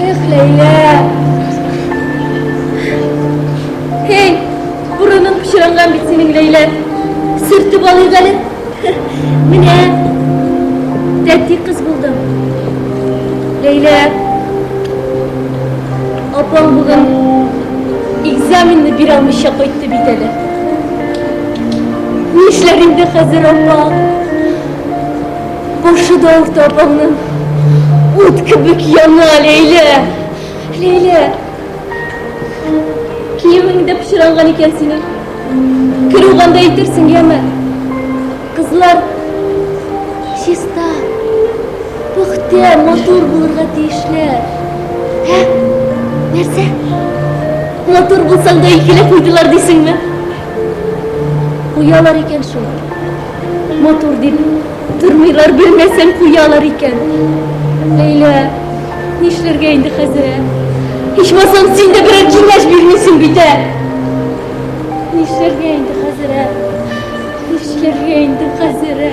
Эх, Ләйлә. Эй, борының пычранган бит синең, Ләйлә. Сөртеп алыйк әле. Менә, тәти кыз булдым. Ләйлә, апаң бүген экзаменны бирә алмыйча кайтты бит әле. Нишләр инде хәзер апаң? Башы да авырта апаңның. Ут кебек яна, Ләйлә. Ләйлә. Киемең дә пычранган икән синең. Кер юганда әйтерсең, яме. Кызлар чиста, пөхтә, матур булырга тиешләр. Ә? Нәрсә? Матур булсаң да икеле куйдылар дисеңме? Куялар икән шул. Матур дип тормыйлар, белмәсәң куялар икән. Ләйлә, нишләргә инде хәзер? ә? Ичмасам син дә берәр киңәш бирмисең бит, ә? Нишләргә инде хәзер? ә? Нишләргә инде хәзер? ә?